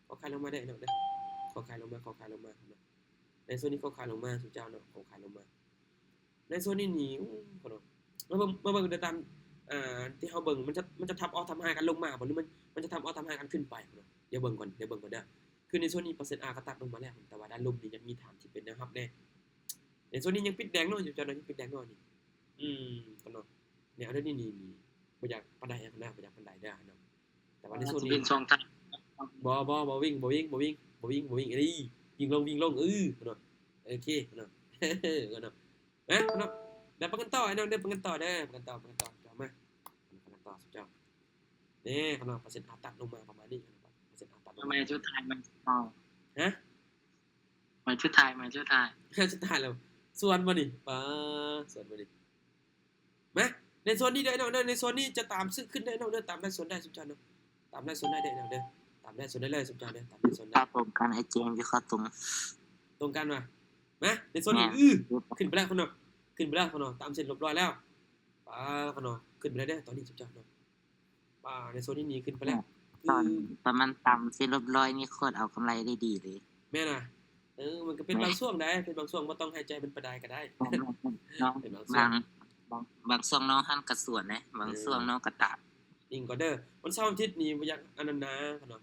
ຂໍຂາຍລົງມາເດີນ້ອງເດີ ຂໍຂາຍລົງມາ ຂໍຂາຍລົງມາເນາະ. ໃນໂຊນນີ້ຂໍຂາຍລົງມາ ຊຸມເຈົ້າເນາະ ຂໍຂາຍລົງມາ. ໃນໂຊນນີ້ນີ້ ໂອ້ ເນາະ ມາເບິ່ງ ມາເບິ່ງເດີ ຕາມ ອ່າ ທີ່ເຮົາເບິ່ງ ມັນຈະ ມັນຈະທັບອອກທັບຮາຍກັນລົງມາບໍ່ ຫຼື ມັນ ມັນຈະທັບອອກທັບຮາຍກັນຂຶ້ນໄປເນາະ. ດຽວເບິ່ງກ່ອນ ດຽວເບິ່ງກ່ອນເດີ. ຄືໃນໂຊນນີ້ເປີເຊັນອາກໍຕັດລົງມາແລ້ວ ແຕ່ວ່າດ້ານລຸ່ມນີ້ຍັງມີຖານທີ່ເປັນແນວຮັບແນ່. ໃນໂຊນນີ້ຍັງປິດແດງນ້ອຍຢູ່ ເຈົ້າເນາະ ຍັງປິດແດງນ້ອຍນີ້. ອືມ ກໍເນາະ ແນວເດີນີ້ນີ້ ບໍ່ຢາກປານໃດນະ ບໍ່ຢາກປານໃດເດີເນາະ. ແຕ່ວ່າໃນໂຊນນີ້ ເປັນຊ່ອງທາງ ບໍ່ ບໍ່ ບໍ່ວິ່ງ ບໍ່ວິ່ງ ບໍ່ວິ່ງ ບໍ່ວິ່ງ ບໍ່ວິ່ງ ເອີ ວິ່ງລົງ ວິ່ງລົງ ເອີ ເນາະ. ໂອເຄເນາະ ເນາະ ມາເນາະ ດຽວໄປກັນຕໍ່ ໄອ້ນ້ອງເດີ ໄປກັນຕໍ່ເດີ ໄປກັນຕໍ່ ໄປກັນຕໍ່ ເຈົ້າມາ ໄປກັນຕໍ່ ເຈົ້າ. ນີ້ເນາະ ເປີເຊັນອາຕັດລົງມາປະມານນີ້ ເປີເຊັນອາຕັດລົງມາ ໄມ້ສຸດທ້າຍ ໄມ້ສຸດທ້າຍ ຮະ? ໄມ້ສຸດທ້າຍ ໄມ້ສຸດທ້າຍ ໄມ້ສຸດທ້າຍແລ້ວ ສວນບໍ່ນີ້? ປາ ສວນບໍ່ນີ້? ມາ ໃນໂຊນນີ້ເດີນ້ອງເດີ ໃນໂຊນນີ້ຈະຕາມຊື້ຂຶ້ນໄດ້ນ້ອງເດີ ຕາມໄລ່ໂຊນໄດ້ ຊຸມເຈົ້າເນາະ ຕາມໄລ່ໂຊນໄດ້ເດີນ້ອງເດີ ຕາມໄລ່ໂຊນໄດ້ເລີຍ ຊຸມເຈົ້າເດີ ຕາມໄລ່ໂຊນໄດ້. ຕາມກົງກັນ ໄອ້ເຈມຢູ່ເຂົ້າຕົງ ຕົງກັນວ່າ ມາ ໃນໂຊນນີ້ ແມ່ນ ອື ຂຶ້ນໄປແລ້ວເນາະ ຂຶ້ນໄປແລ້ວເນາະ ຕາມເສັ້ນລບຮ້ອຍແລ້ວ. ປາ ເນາະ ຂຶ້ນໄປແລ້ວເດີ ຕອນນີ້ ຊຸມເຈົ້າເນາະ. ປາ ໃນໂຊນນີ້ນີ້ຂຶ້ນໄປແລ້ວ ຕອນປະມານຕາມເສັ້ນລບຮ້ອຍນີ້ໂຄດເອົາກຳໄລໄດ້ດີເລີຍ. ແມ່ນນະ ເອີ ມັນກໍເປັນບາງຊ່ວງໄດ໋ ເປັນບາງຊ່ວງ ບໍ່ຕ້ອງໃຫ້ໃຈມັນປານໃດກໍໄດ້ ເນາະ ເປັນບາງຊ່ວງ ບາງ ບາງ ບາງຊ່ວງນ້ອງຫັ້ນກໍສວນເດ້ ບາງ ເອີ ຊ່ວງນ້ອງກໍຕາມ. ອີງກ່ອນເດີ ວັນເສົາອາທິດນີ້ບໍ່ຢາກອັນນັ້ນນາ ເນາະ.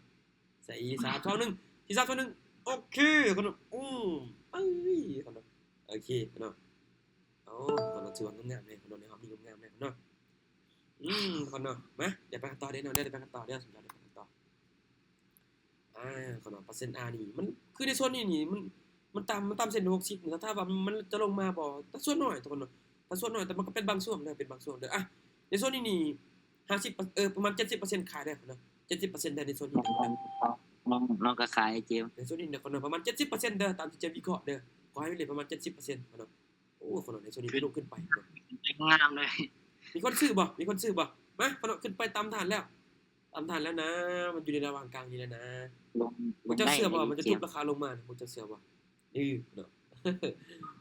ໃສ່ ສາມ ສອງ ໜຶ່ງ ທີ່ ສາມ ສອງ ໜຶ່ງ ໂອເຄ ເນາະ ອືມ ເອີຍ ເນາະ ໂອເຄ ເນາະ. ໂອ້ ເນາະ ຖືວ່າງາມໆເລີຍ ເນາະ ໃນຮອບນີ້ງາມໆເລີຍ ເນາະ. ອືມ ເນາະ ມາ ດຽວໄປກັນຕໍ່ເດີ ເນາະ ດຽວໄປກັນຕໍ່ເດີ ເນາະ ດຽວໄປກັນຕໍ່. ອ່າ ເນາະ ເປີເຊັນອານີ້ ມັນ ຄືໃນໂຊນນີ້ນີ້ ມັນ ມັນຕ່ຳ ມັນຕ່ຳເສັ້ນຫົກສິບນີ້ ຖ້າວ່າມັນຈະລົງມາບໍ່ ແຕ່ສ່ວນໜ້ອຍ ທຸກຄົນເນາະ ແຕ່ສ່ວນໜ້ອຍ ແຕ່ມັນກໍເປັນບາງຊ່ວງເດີ ເປັນບາງຊ່ວງເດີ. ອ່ະ ໃນໂຊນນີ້ນີ້ ຫ້າສິບ ເອີ ປະມານ ເຈັດສິບເປີເຊັນຂາຍເດີເນາະ ເຈັດສິບເປີເຊັນເດີ ໃນໂຊນນີ້ເນາະ ນ້ອງ ນ້ອງກໍຂາຍ ເຈມ ໃນໂຊນນີ້ເນາະ ປະມານ ເຈັດສິບເປີເຊັນເດີ ຕາມທີ່ຈະວິເຄາະເດີ ຂໍໃຫ້ເປັນປະມານ ເຈັດສິບເປີເຊັນເນາະ. ໂອ້ ຂະນ້ອຍ ໃນໂຊນນີ້ ເປັນລົງຂຶ້ນໄປເນາະ ງາມເລີຍ. ມີຄົນຊື້ບໍ່? ມີຄົນຊື້ບໍ່? ມາ ຂະນ້ອຍ ຂຶ້ນໄປຕາມທາງແລ້ວ ຕາມທາງແລ້ວນະ ມັນຢູ່ໃນລະຫວ່າງກາງນີ້ແຫຼະນະ. ພວກເຈົ້າເຊື່ອບໍ່ ມັນຈະທຸບລາຄາລົງມາ? ພວກເຈົ້າເຊື່ອບໍ່? ເອີເນາະ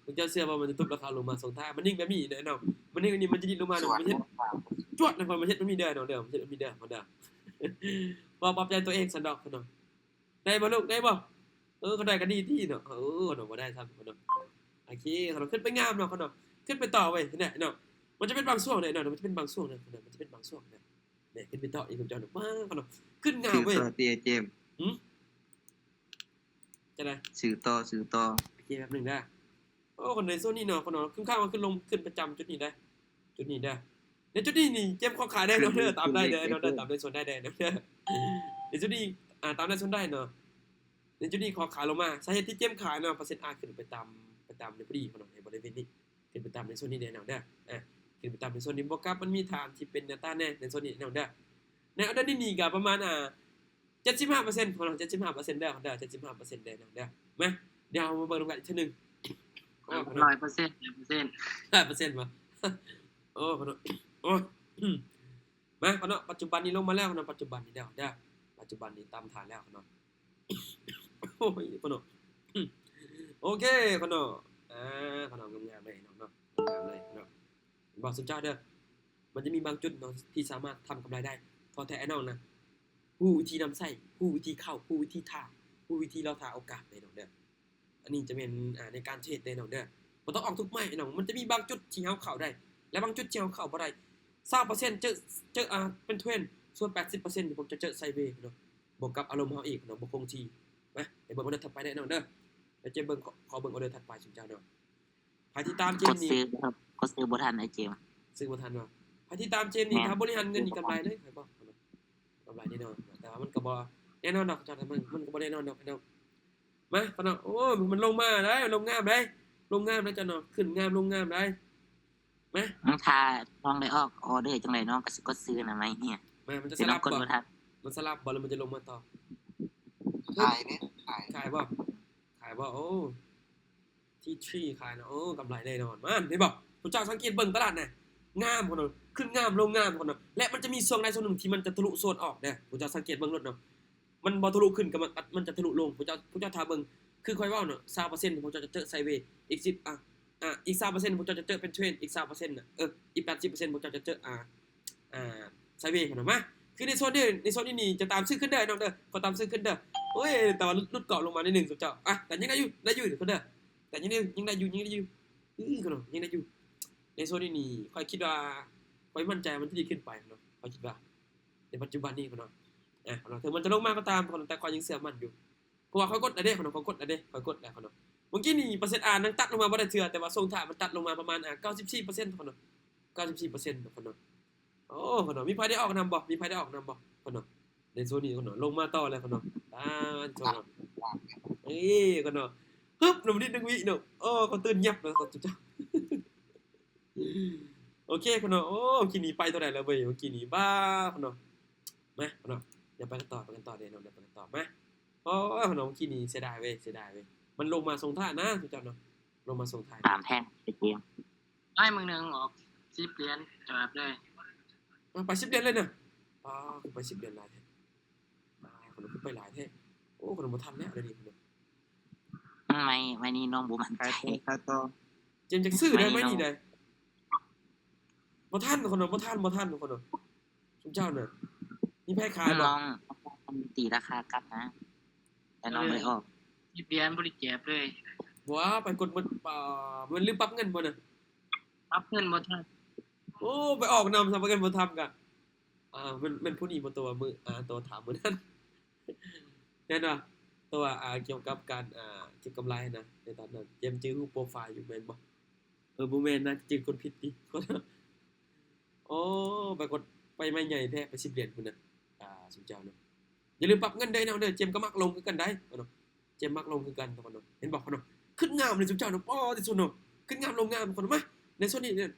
ພວກເຈົ້າເຊື່ອບໍ່ ມັນຈະທຸບລາຄາລົງມາ? ຊ່ວງທ້າຍມັນຍິງແບບນີ້ເນາະ ມັນຍິງແບບນີ້ ມັນຈະດິ້ນລົງມາເນາະ ມັນເຮັດຈວດນະ ມັນເຮັດແບບນີ້ເດີເນາະ ເດີ ມັນເຮັດແບບນີ້ເດີ ເນາະ ເດີ. ບໍ່ ປອບໃຈຕົວເອງຊັ້ນດອກເນາະ. ໄດ້ບໍ່ລູກ ໄດ້ບໍ່? ເອີ ຄັນໄດ້ກໍດີຕິເນາະ. ເອີ ເນາະ ບໍ່ໄດ້ຊ້ຳເນາະ. ໂອເຄ ເນາະ ຂຶ້ນໄປງາມເນາະ ເນາະ ຂຶ້ນໄປຕໍ່ເວີຍ ເຫັນເນາະ. ມັນຈະເປັນບາງຊ່ວງເດ້ເນາະ ມັນຈະເປັນບາງຊ່ວງເດ້ເນາະ ມັນຈະເປັນບາງຊ່ວງເດ້. ແມ່ນ ຂຶ້ນໄປຕໍ່ອີກ ເຈົ້າເນາະ ວ້າວ ເນາະ ຂຶ້ນງາມເວີຍ ຄືຕໍ່ຕິ ເຈມ. ຫື? ຈັ່ງໃດ? ຊື້ຕໍ່ ຊື້ຕໍ່. ໂອເຄ ແປັບໜຶ່ງເດີ. ໂອ້ ໃນໂຊນນີ້ເນາະ ເນາະ ຂຶ້ນຂ້າງ ຂຶ້ນລົງ ຂຶ້ນປະຈຳຈຸດນີ້ເດ້ ຈຸດນີ້ເດ້. ໃນຈຸດນີ້ນີ້ ເຈມຂໍຂາຍໄດ້ເນາະ ເດີ ຕາມໄດ້ເດີ ເນາະ ເດີ ຕາມໃນໂຊນໄດ້ເດ້ເນາະ ເດີ. ໃນຈຸດນີ້ ອ່າ ຕາມໃນໂຊນໄດ້ເນາະ. ໃນຈຸດນີ້ຂໍຂາຍລົງມາ ສາເຫດທີ່ເຈມຂາຍເນາະ ເປີເຊັນອາ ຂຶ້ນໄປຕາມ ໄປຕາມໃນພໍດີເນາະ ໃນບໍລິເວນນີ້ ຂຶ້ນໄປຕາມໃນໂຊນນີ້ແດ່ເນາະເດີ. ອ່າ ຂຶ້ນໄປຕາມໃນໂຊນນີ້ ບວກກັບມັນມີຖານທີ່ເປັນແນວຕ້ານແດ່ໃນໂຊນນີ້ເນາະເດີ. ໃນອໍເດີນີ້ນີ້ກໍປະມານ ອ່າ ເຈັດສິບຫ້າເປີເຊັນ ຂອງເຮົາ ເຈັດສິບຫ້າເປີເຊັນເດີ ເດີ ເຈັດສິບຫ້າເປີເຊັນເດີເນາະເດີ. ມາ ດຽວເຮົາມາເບິ່ງນຳກັນອີກເທື່ອໜຶ່ງ. ໂອ້ ຮ້ອຍເປີເຊັນ ຮ້ອຍເປີເຊັນ ຮ້ອຍເປີເຊັນບໍ່? ໂອ້ ຂະນ້ອຍ ໂອ້ຍ ມາ ຂະນ້ອຍ ປັດຈຸບັນນີ້ລົງມາແລ້ວເນາະ ປັດຈຸບັນນີ້ເດີ ເດີ ປັດຈຸບັນນີ້ຕາມຖານແລ້ວເນາະ. ໂອ້ຍ ຂະນ້ອຍ ໂອເຄ ຂະນ້ອຍ ອ່າ ຂະນ້ອຍ ງາມໆເລີຍເນາະ ງາມເລີຍຂະນ້ອຍ. ບອກຊຸມເຈົ້າເດີ ມັນຈະມີບາງຈຸດເນາະ ທີ່ສາມາດທຳກຳໄລໄດ້ ຂໍແຕ່ອ້າຍນ້ອງນະ ຮູ້ວິທີນຳໃຊ້ ຮູ້ວິທີເຂົ້າ ຮູ້ວິທີຖ້າ ຮູ້ວິທີລໍຖ້າໂອກາດເດີນ້ອງເດີ. ອັນນີ້ຈະແມ່ນ ອ່າ ໃນການເທຣດເດີນ້ອງເດີ ບໍ່ຕ້ອງອອກທຸກໄມ້ນ້ອງ. ມັນຈະມີບາງຈຸດທີ່ເຮົາເຂົ້າໄດ້ ແລະ ບາງຈຸດທີ່ເຮົາເຂົ້າບໍ່ໄດ້. ຊາວເປີເຊັນເຈີ ເຈີ ອ່າ ເປັນເທຣນ ສ່ວນ ແປດສິບເປີເຊັນ ທີ່ພວກເຈົ້າເຈີໄຊເວເນາະ ບວກກັບອາລົມເຮົາອີກເນາະ ບໍ່ຄົງທີ່. ມາ ໄປເບິ່ງອໍເດີຖັດໄປໄດ້ນ້ອງເດີ. ແລ້ວຈະເບິ່ງ ຂໍເບິ່ງອໍເດີຖັດໄປຊຸມເຈົ້າເນາະ. ໃຜຕິດຕາມເຈມນີ້ ກົດຊື້ ກົດຊື້ບໍ່ທັນ ອ້າຍເຈມ ຊື້ບໍ່ທັນເນາະ. ໃຜຕິດຕາມເຈມນີ້ ຖ້າບໍລິຫານເງິນນີ້ກຳໄລເລີຍ ຂ້ອຍບອກ ກຳໄລແນ່ນອນ. ແຕ່ວ່າມັນກໍບໍ່ແນ່ນອນດອກ ເຈົ້າ ມັນ ມັນກໍບໍ່ແນ່ນອນດອກພີ່ນ້ອງ. ມາ ຂະນ້ອຍ ໂອ້ ມັນລົງມາໄດ໋ ລົງງາມໄດ໋ ລົງງາມໄດ໋ ເຈົ້າເນາະ ຂຶ້ນງາມ ລົງງາມໄດ໋. ມາ ຖ້ານ້ອງໄດ້ອອກອໍເດີຈັ່ງໃດ ນ້ອງກໍຊິກົດຊື້ນະ ໄມ້ເຮຍ. ມາ ມັນຈະສະຫຼັບບໍ່? ມັນສະຫຼັບບໍ່ ຫຼືມັນຈະລົງມາຕໍ່? ຂາຍເດ້ ຂາຍ ຂາຍບໍ່? ຂາຍບໍ່? ໂອ້ ທີທຣີ ຂາຍນະ ໂອ້ ກຳໄລແນ່ນອນ. ມາ ເຫັນບໍ່? ພວກເຈົ້າສັງເກດເບິ່ງຕະຫຼາດນະ ງາມພຸ້ນນະ ຂຶ້ນງາມ ລົງງາມພຸ້ນນະ. ແລະ ມັນຈະມີຊ່ວງໃດຊ່ວງໜຶ່ງທີ່ມັນຈະທະລຸໂຊນອອກເດີ້ ພວກເຈົ້າສັງເກດເບິ່ງໂລດເນາະ. ມັນບໍ່ທະລຸຂຶ້ນກໍມັນ ມັນຈະທະລຸລົງ. ພວກເຈົ້າ ພວກເຈົ້າຖ້າເບິ່ງ ຄືຂ້ອຍເວົ້າເນາະ ຊາວເປີເຊັນ ພວກເຈົ້າຈະເຈີໄຊເວ ອີກສິບ ອ່າ ອ່າ ອີກຊາວເປີເຊັນ ພວກເຈົ້າຈະເຈີເປັນເທຣນ ອີກຊາວເປີເຊັນນະ ເອີ ອີກແປດສິບເປີເຊັນ ພວກເຈົ້າຈະເຈີ ອ່າ ອ່າ ໄຊເວພຸ້ນນະ. ມາ ຄືໃນໂຊນນີ້ ໃນໂຊນນີ້ນີ້ ຈະຕາມຊື້ຂຶ້ນເດີ້ນ້ອງເດີ້ ຂໍຕາມຊື້ຂຶ້ນເດີ້. ໂອ້ຍ ແຕ່ວ່າຫຼຸດ ຫຼຸດກອບລົງມາໜ້ອຍໜຶ່ງ ຊຸມເຈົ້າ. ອ່ະ ແຕ່ຍັງໄດ້ຢູ່ ໄດ້ຢູ່ເດີ ແຕ່ຍັງໄດ້ ຍັງໄດ້ຢູ່ ຍັງໄດ້ຢູ່ ອື ຂະນ້ອຍ ຍັງໄດ້ຢູ່. ໃນໂຊນນີ້ນີ້ ຂ້ອຍຄິດວ່າ ຂ້ອຍໝັ້ນໃຈວ່າມັນຈະດີຂຶ້ນໄປເນາະ ຂ້ອຍຄິດວ່າ ໃນປັດຈຸບັນນີ້ຂະນ້ອຍ ເນາະ ເຖິງມັນຈະລົງມາກໍຕາມ ແຕ່ຂ້ອຍຍັງເຊື່ອໝັ້ນຢູ່ ເພາະວ່າຂ້ອຍກົດແລ້ວເດ້ຂະນ້ອຍ ຂ້ອຍກົດແລ້ວເດ້ ຂ້ອຍກົດແລ້ວຂະນ້ອຍ. ເມື່ອກີ້ນີ້ເປີເຊັນອາຍັງຕັດລົງມາບໍ່ໄດ້ເທື່ອ ແຕ່ວ່າຊ່ວງທ້າຍມັນຕັດລົງມາປະມານ ອ່າ ເກົ້າສິບສີ່ເປີເຊັນຂະນ້ອຍ ເກົ້າສິບສີ່ເປີເຊັນຂະນ້ອຍ. ໂອ້ ຂະນ້ອຍ ມີໃຜໄດ້ອອກນຳບໍ່? ມີໃຜໄດ້ອອກນຳບໍ່ຂະນ້ອຍ? ໃນໂຊນນີ້ຂະນ້ອຍ ລົງມາຕໍ່ແລ້ວຂະນ້ອຍ. ຕາຍ ຂະນ້ອຍ ເອີ ຂະນ້ອຍ ຮຶບ ນ້ຳດິດໜຶ່ງວິເນາະ. ໂອ້ ເຂົາຕື່ນຍັບເລີຍເຂົາເຈົ້າ. ໂອເຄຂະນ້ອຍ ໂອ້ ເມື່ອກີ້ນີ້ໄປເທົ່າໃດແລ້ວເວີຍ ເມື່ອກີ້ນີ້ ບ້າຂະນ້ອຍ. ມາຂະນ້ອຍ ດຽວໄປກັນຕໍ່ ໄປກັນຕໍ່ເດ້ນ້ອງ ດຽວໄປກັນຕໍ່. ມາ ໂອ້ຍ ຂະນ້ອຍ ເມື່ອກີ້ນີ້ເສຍດາຍເວີຍ ເສຍດາຍເວີຍ. ມັນລົງມາສົ່ງທ້າຍນະ ເຈົ້າເນາະ ລົງມາສົ່ງທ້າຍ ຕາມແທ່ງໄປເກມ. ໄດ້ມື້ໜຶ່ງອອກສິບຫຼຽນ ຈອບເລີຍ. ເອົາ ໄປສິບຫຼຽນເລີຍນະ. ປ້າ ຄືໄປສິບຫຼຽນຫຼາຍແທ້ ປ້າ ຂະນ້ອຍ ຄືໄປຫຼາຍແທ້. ໂອ້ ຂະນ້ອຍ ບໍ່ທັນແລ້ວດຽວນີ້ ຂະນ້ອຍ. ໄມ້ ໄມ້ນີ້ນ້ອງບໍ່ໝັ້ນໃຈ ຂາຍຕໍ່ ຂາຍຕໍ່. ເຈມ ຈັກຊື້ໄດ້ໄມ້ນີ້ໄດ໋. ບໍ່ທັນຂະນ້ອຍ ບໍ່ທັນ ບໍ່ທັນຂະນ້ອຍ. ຊຸມເຈົ້ານະ ມີໃຜຂາຍບໍ່? ນ້ອງ ຕີລາຄາກັບນະ ແຕ່ນ້ອງບໍ່ໄດ້ອອກ. ສິບຫຼຽນບໍ່ໄດ້ເຈັບເລີຍ. ບໍ່ວ່າ ໄປກົດໝົດ ປາ ມັນລືມປັບເງິນບໍ່ນະ? ປັບເງິນບໍ່ທັນ. ໂອ້ ໄປອອກນຳ ສຳປະກັນບໍ່ທຳກະ ອ່າ ແມ່ນ ແມ່ນຜູ້ນີ້ບໍ່ ຕົວວ່າມື້ ອ່າ ຕົວຖາມມື້ນັ້ນ ແມ່ນບໍ່? ຕົວວ່າ ອ່າ ກ່ຽວກັບການ ອ່າ ເກັບກຳໄລນະ ໃນຕອນນັ້ນ ເຈມຈື່ຮູບໂປຣໄຟລ໌ຢູ່ແມ່ນບໍ່? ເອີ ບໍ່ແມ່ນນະ ຈື່ຄົນຜິດຕິ. ໂອ້ ປາກົດໄຟໄໝ້ໃຫຍ່ແທ້ ໄປສິບຫຼຽນພຸ້ນນະ ອ່າ ຊຸມເຈົ້ານະ. ຢ່າລືມປັບເງິນເດີ້ນ້ອງເດີ້ ເຈມກໍມັກລົງຄືກັນໄດ໋ເນາະ ເຈມມັກລົງຄືກັນເນາະ. ເຫັນບໍ່ເນາະ ຂຶ້ນງາມເລີຍຊຸມເຈົ້າເນາະ. ປ້າ ທີ່ສຸດເນາະ ຂຶ້ນງາມລົງງາມເນາະ. ມາ ໃນໂຊນນີ້ເນາະ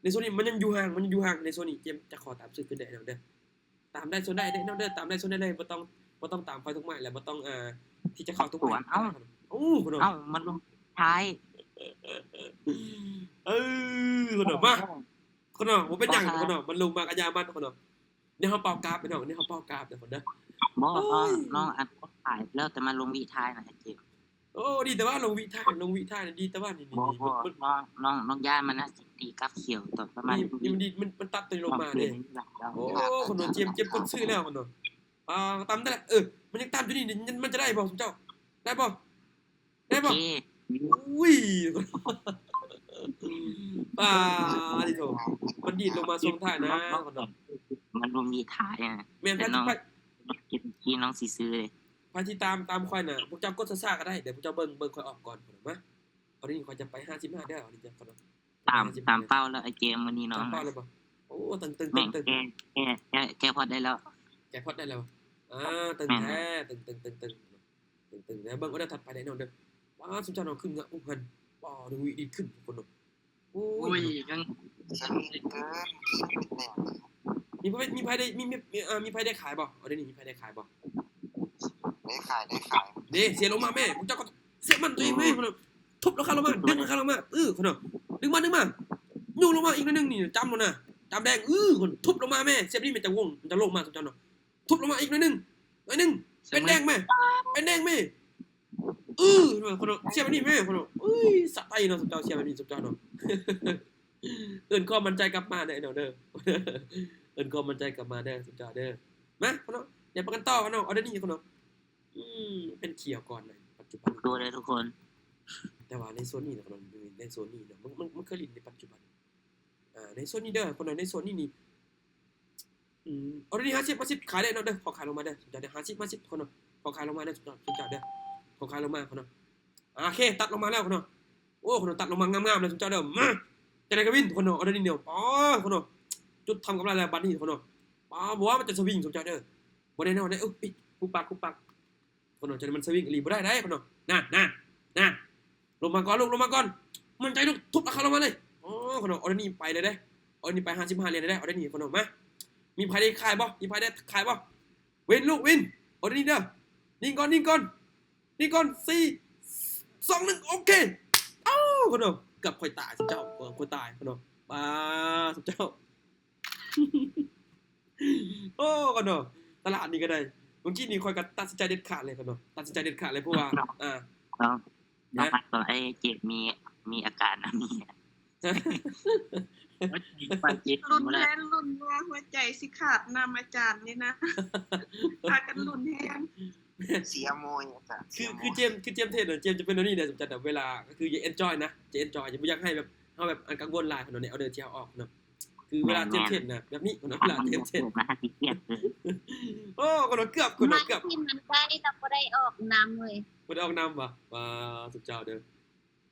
ໃນໂຊນນີ້ມັນຍັງຢູ່ຫ່າງ ມັນຍັງຢູ່ຫ່າງ ໃນໂຊນນີ້ ເຈມຈະຂໍຕາມຊື່ຂຶ້ນເດີ ເດີ. ຕາມໄດ້ໂຊນໄດ້ເດີ ເດີ ຕາມໄດ້ໂຊນໄດ້ເລີຍ ບໍ່ຕ້ອງ ບໍ່ຕ້ອງຕາມໄຟທຸກໄມ້ ແລະ ບໍ່ຕ້ອງ ເອີ ທີ່ຈະເຂົ້າທຸກໄມ້. ໂອ້ ເອົ້າ ມັນລົງທ້າຍ ເອີ ຄົນເນາະ ມາ ຄົນເນາະ ບໍ່ເປັນຫຍັງ ຄົນເນາະ ມັນລົງມາກະຢ່າມັນ ຄົນເນາະ. ດຽວເຮົາເປົ່າກາບ ພີ່ນ້ອງ ດຽວເຮົາເປົ່າກາບເດີ ຄົນເດີ. ບໍ່ ນ້ອງ ນ້ອງອັດກາບ ແລ້ວແຕ່ມາລົງວິທ້າຍນະ ເຈມ. ໂອ້ ດີແຕ່ວ່າລົງວິທ້າຍ ລົງວິທ້າຍນະ ດີແຕ່ວ່ານີ້ ນີ້ ບໍ່ ນີ້ ບໍ່ ມັນ ນ້ອງ ນ້ອງ ນ້ອງຢ້ານມັນນະຊິຕີກັບຂຽວຕອນປະມານນີ້ ນີ້ ນີ້ ມັນ ມັນຕັດຕົວນີ້ລົງມາເດ້. ໂອ້ ຄົນເນາະ ເຈມ ເຈມກົດຊື້ແລ້ວ ຄົນເນາະ. ອ່າ ຕາມນັ້ນແຫຼະ ເອີ ມັນຍັງຕາມຢູ່ນີ້ ມັນ ມັນຈະໄດ້ບໍ່ ຊຸມເຈົ້າ ໄດ້ບໍ່? ໄດ້ບໍ່? ໂອເຄ ອຸ້ຍ ປາດຕິໂທ ມັນດີດລົງມາຊ່ວງທ້າຍນະ ມັນບໍ່ມີທ້າຍນະ. ແມ່ນ ແຕ່ນ້ອງ ທີ່ນ້ອງຊິຊື້ເດ້ ໃຜທີ່ຕາມ ຕາມຂ້ອຍນະ ພວກເຈົ້າກົດຊ້າໆກະໄດ້ ດຽວພວກເຈົ້າເບິ່ງ ເບິ່ງຂ້ອຍອອກກ່ອນ ມາ. ເອົາ ດຽວນີ້ຂ້ອຍຈະໄປຫ້າສິບຫ້າເດີ ເອົາ ດຽວນີ້ກ່ອນເນາະ. ຕາມ ຕາມເປົ້າແລ້ວ ໄອ້ເຈມ ມື້ນີ້ນ້ອງ ຕາມເປົ້າແລ້ວບໍ່? ໂອ້ ຕຶງໆໆ ແກ ແກ ແກ ແກພອດໄດ້ແລ້ວ ແກພອດໄດ້ແລ້ວ. ອ່າ ຕຶງແທ້ ຕຶງໆໆໆ ຕຶງໆ ເບິ່ງເອົາເດີ ຖັດໄປໄດ້ນ້ອງເດີ. ວ້າ ຊຸມເຈົ້ານ້ອງຂຶ້ນງະ ໂອ້ຫັ້ນ ວ້າ ໜຶ່ງວິດີດຂຶ້ນ ທຸກຄົນເນາະ. ໂອ້ຍ ຍັງ ມີໃຜ ມີໃຜໄດ້ ມີ ມີ ເອີ ມີໃຜໄດ້ຂາຍບໍ່? ເອົາ ດຽວນີ້ມີໃຜໄດ້ຂາຍບໍ່? ໄດ້ຂາຍ ໄດ້ຂາຍ ເດ້ ເສຍລົງມາແມ່ ພວກເຈົ້າກະເສຍມັນຕົວເອງແມ່ ຄົນເນາະ. ທຸບລາຄາລົງມາ ດຶງລາຄາລົງມາ ເອີ ຄົນເນາະ ດຶງມາ ດຶງມາ ຍົກລົງມາອີກໜ້ອຍໜຶ່ງນີ້ ຈ້ຳໂລດນະ ຈ້ຳແດງ ເອີ ຄົນ ທຸບລົງມາແມ່ ເສຍບນີ້ມັນຈະວົງ ມັນຈະລົງມາ ຊຸມເຈົ້າເນາະ. ທຸບລົງມາອີກໜ້ອຍໜຶ່ງ ໜ້ອຍໜຶ່ງ ເປັນແດງແມ່ ເປັນແດງແມ່ ເອີ ຄົນເນາະ ເສຍບນີ້ແມ່ ຄົນເນາະ. ເອີຍ ສະໃຈເນາະ ຊຸມເຈົ້າ ເສຍບນີ້ ຊຸມເຈົ້າເນາະ. ເອີ້ນຄວາມໝັ້ນໃຈກັບມາເດີ ໄອ້ນ້ອງເດີ ເອີ້ນຄວາມໝັ້ນໃຈກັບມາເດີ ຊຸມເຈົ້າເດີ. ມາ ຄົນເນາະ ດຽວໄປກັນຕໍ່ ຄົນເນາະ ເອົາ ດຽວນີ້ ຄົນເນາະ. ອືມ ເປັນຂຽວກ່ອນນະ ປັດຈຸບັນ ໂຕເດີທຸກຄົນ. ແຕ່ວ່າໃນໂຊນນີ້ນະ ໃນໂຊນນີ້ນະ ມັນ ມັນ ມັນເຄີຍຫຼິ້ນໃນປັດຈຸບັນ ອ່າ ໃນໂຊນນີ້ເດີ ຄົນເນາະ ໃນໂຊນນີ້ນີ້ ອືມ ເອົາ ດຽວນີ້ ຫ້າສິບ ຫ້າສິບ ຂາຍໄດ້ເນາະເດີ ຂໍຂາຍລົງມາເດີ ຊຸມເຈົ້າເດີ. ຫ້າສິບ ຫ້າສິບ ຄົນເນາະ ຂໍຂາຍລົງມາເດີ ຊຸມເຈົ້າເດີ ຂໍຂາຍລົງມາ ຄົນເນາະ. ໂອເຄ ຕັດລົງມາແລ້ວ ຄົນເນາະ. ໂອ້ ຄົນເນາະ ຕັດລົງມາງາມໆເລີຍ ຊຸມເຈົ້າເດີ. ມາ ຈັ່ງໃດກະວິນ ຄົນເນາະ ເອົາ ດຽວນີ້ເນາະ ອໍ ຄົນເນາະ ຈຸດທຳກຳໄລແລ້ວບາດນີ້ ຄົນເນາະ. ອໍ ບໍ່ວ່າມັນຈະສະວິງ ຊຸມເຈົ້າເດີ ບໍ່ແນ່ນອນເດ້. ອຸ້ຍ ປຸບປັກ ປຸບປັກ ຄົນເນາະ ຈັ່ງໃດມັນສະວິງອີ່ຫຼີ ບໍ່ໄດ້ໃດ ຄົນເນາະ. ນາ ນາ ນາ ລົງມາກ່ອນລູກ ລົງມາກ່ອນ ໝັ້ນໃຈລູກ ທຸບລາຄາລົງມາເລີຍ. ອໍ ຄົນເນາະ ເອົາ ດຽວນີ້ໄປເລີຍເດ້ ເອົາ ດຽວນີ້ໄປ ຫ້າສິບຫ້າຫຼຽນເລີຍເດ້ ເອົາ ດຽວນີ້ ຄົນເນາະ. ມາ ມີໃຜໄດ້ຂາຍບໍ່? ມີໃຜໄດ້ຂາຍບໍ່? ເວັນລູກ ວິນ ເອົາ ດຽວນີ້ເດີ ຍິງກ່ອນ ຍິງກ່ອນ ຍິງກ່ອນ ສີ່ ສອງ ໜຶ່ງ ໂອເຄ. ເອົ້າ ຄົນເນາະ ເກືອບຂ້ອຍຕາຍ ຊຸມເຈົ້າ ເກືອບຂ້ອຍຕາຍ ຄົນເນາະ. ປາ ຊຸມເຈົ້າ ໂອ້ ຄົນເນາະ ຕະຫຼາດນີ້ກະໄດ້. ມື້ກີ້ນີ້ຂ້ອຍກະຕັດສິນໃຈເດັດຂາດເລີຍ ຄົນເນາະ ຕັດສິນໃຈເດັດຂາດເລີຍ ເພາະວ່າ ອ່າ ນ້ອງ ນ້ອງ ເອີ ເຈັບ ມີ ມີອາການ ລຸ້ນແຮງ ລຸ້ນວ່າຫົວໃຈຊິຂາດນຳອາຈານນີ້ນະ ພາກັນລຸ້ນແຮງ ເສຍໂມຍອາຈານ. ຄື ຄືເຈມ ຄືເຈມເທດນະ ເຈມຈະເປັນແນວນີ້ເດ້ ສົມຈັດ ເວລາ ກະຄືຢາກເອັນຈອຍນະ ຈະເອັນຈອຍ ບໍ່ຢາກໃຫ້ແບບ ເຮົາແບບ ອັນກັງວົນຫຼາຍ ເຂົາເນາະ ໃນອອເດີທີ່ເຮົາອອກເນາະ. ຄືເວລາເຈມເທດນະ ແບບນີ້ ເຂົາເນາະ ເວລາເຈມເທດ ໂອ້ ເຂົາເນາະ ເກືອບ ເຂົາເນາະ ເກືອບ ທີ່ມັນໄດ້ ລະບໍ່ໄດ້ອອກນຳເວີຍ ບໍ່ໄດ້ອອກນຳຫວາ. ວ້າ ສຸດຍອດເດີ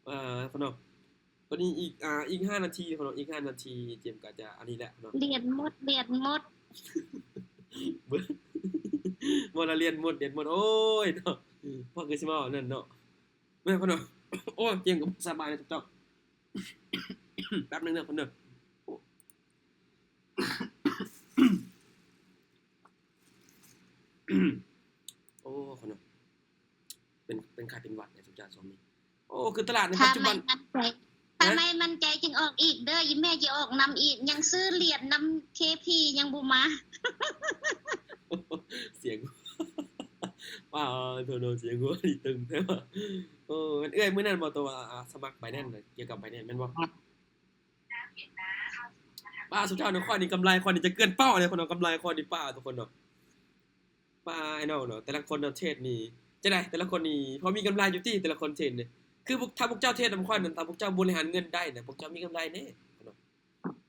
ເອີ ເຂົາເນາະ. ຕອນນີ້ອີກ ອ່າ ອີກຫ້ານາທີ ເຂົາເນາະ ອີກຫ້ານາທີ ເຈມກະຈະອັນນີ້ແຫຼະເນາະ. ຫຼຽນໝົດ ຫຼຽນໝົດ ໝົດລະ ຫຼຽນໝົດ ຫຼຽນໝົດ ໂອ້ຍເນາະ. ພໍຄືຊິເວົ້າອັນນັ້ນເນາະ ແມ່ນ ເຂົາເນາະ. ໂອ້ຍ ເຈມກະບໍ່ສະບາຍເນາະ ເຈົ້າ. ແປັບໜຶ່ງເດີ ເພິ່ນເດີ ໂອ້ ເພິ່ນເນາະ ເປັນ ເປັນໄຂ້ເປັນຫວັດແດ່ ສົມຈານຊ່ວງນີ້. ໂອ້ ຄືຕະຫຼາດໃນປັດຈຸບັນ ຖ້າໄມ່ໝັ້ນໃຈ ຖ້າໄມ່ໝັ້ນໃຈຈຶ່ງອອກອີກເດີ ອີ່ແມ່ຈະອອກນຳອີກ ຍັງຊື້ຫຼຽນນຳເຄພີຍັງບໍ່ມາ. ສຽງ ວ້າວ ໂທໂນ ສຽງຫົວນີ້ຕຶງແທ້ຫວາ. ໂອ້ ແມ່ນເອື້ອຍມື້ນັ້ນບໍ່ ໂຕວ່າ ອ່າ ສະໝັກໄບແນນນະ ກ່ຽວກັບໄບແນນແມ່ນບໍ່? ປ້າ ສຸດຍອດເນາະ ຂ້ອຍນີ້ກຳໄລ ຂ້ອຍນີ້ຈະເກີນເປົ້າເລີຍ ເພິ່ນເນາະ ກຳໄລຂ້ອຍນີ້ ປ້າ ທຸກຄົນເນາະ. ປ້າ ອ້າຍນ້ອງເນາະ ແຕ່ລະຄົນເນາະ ເທຣດນີ້ ຈັ່ງໃດ ແຕ່ລະຄົນນີ້ພໍມີກຳໄລຢູ່ຕິ ແຕ່ລະຄົນເທຣດນີ້. ຄືພວກ ຖ້າພວກເຈົ້າເທຣດນຳຂ້ອຍນັ້ນ ຖ້າພວກເຈົ້າບໍລິຫານເງິນໄດ້ນະ ພວກເຈົ້າມີກຳໄລແນ່ເນາະ.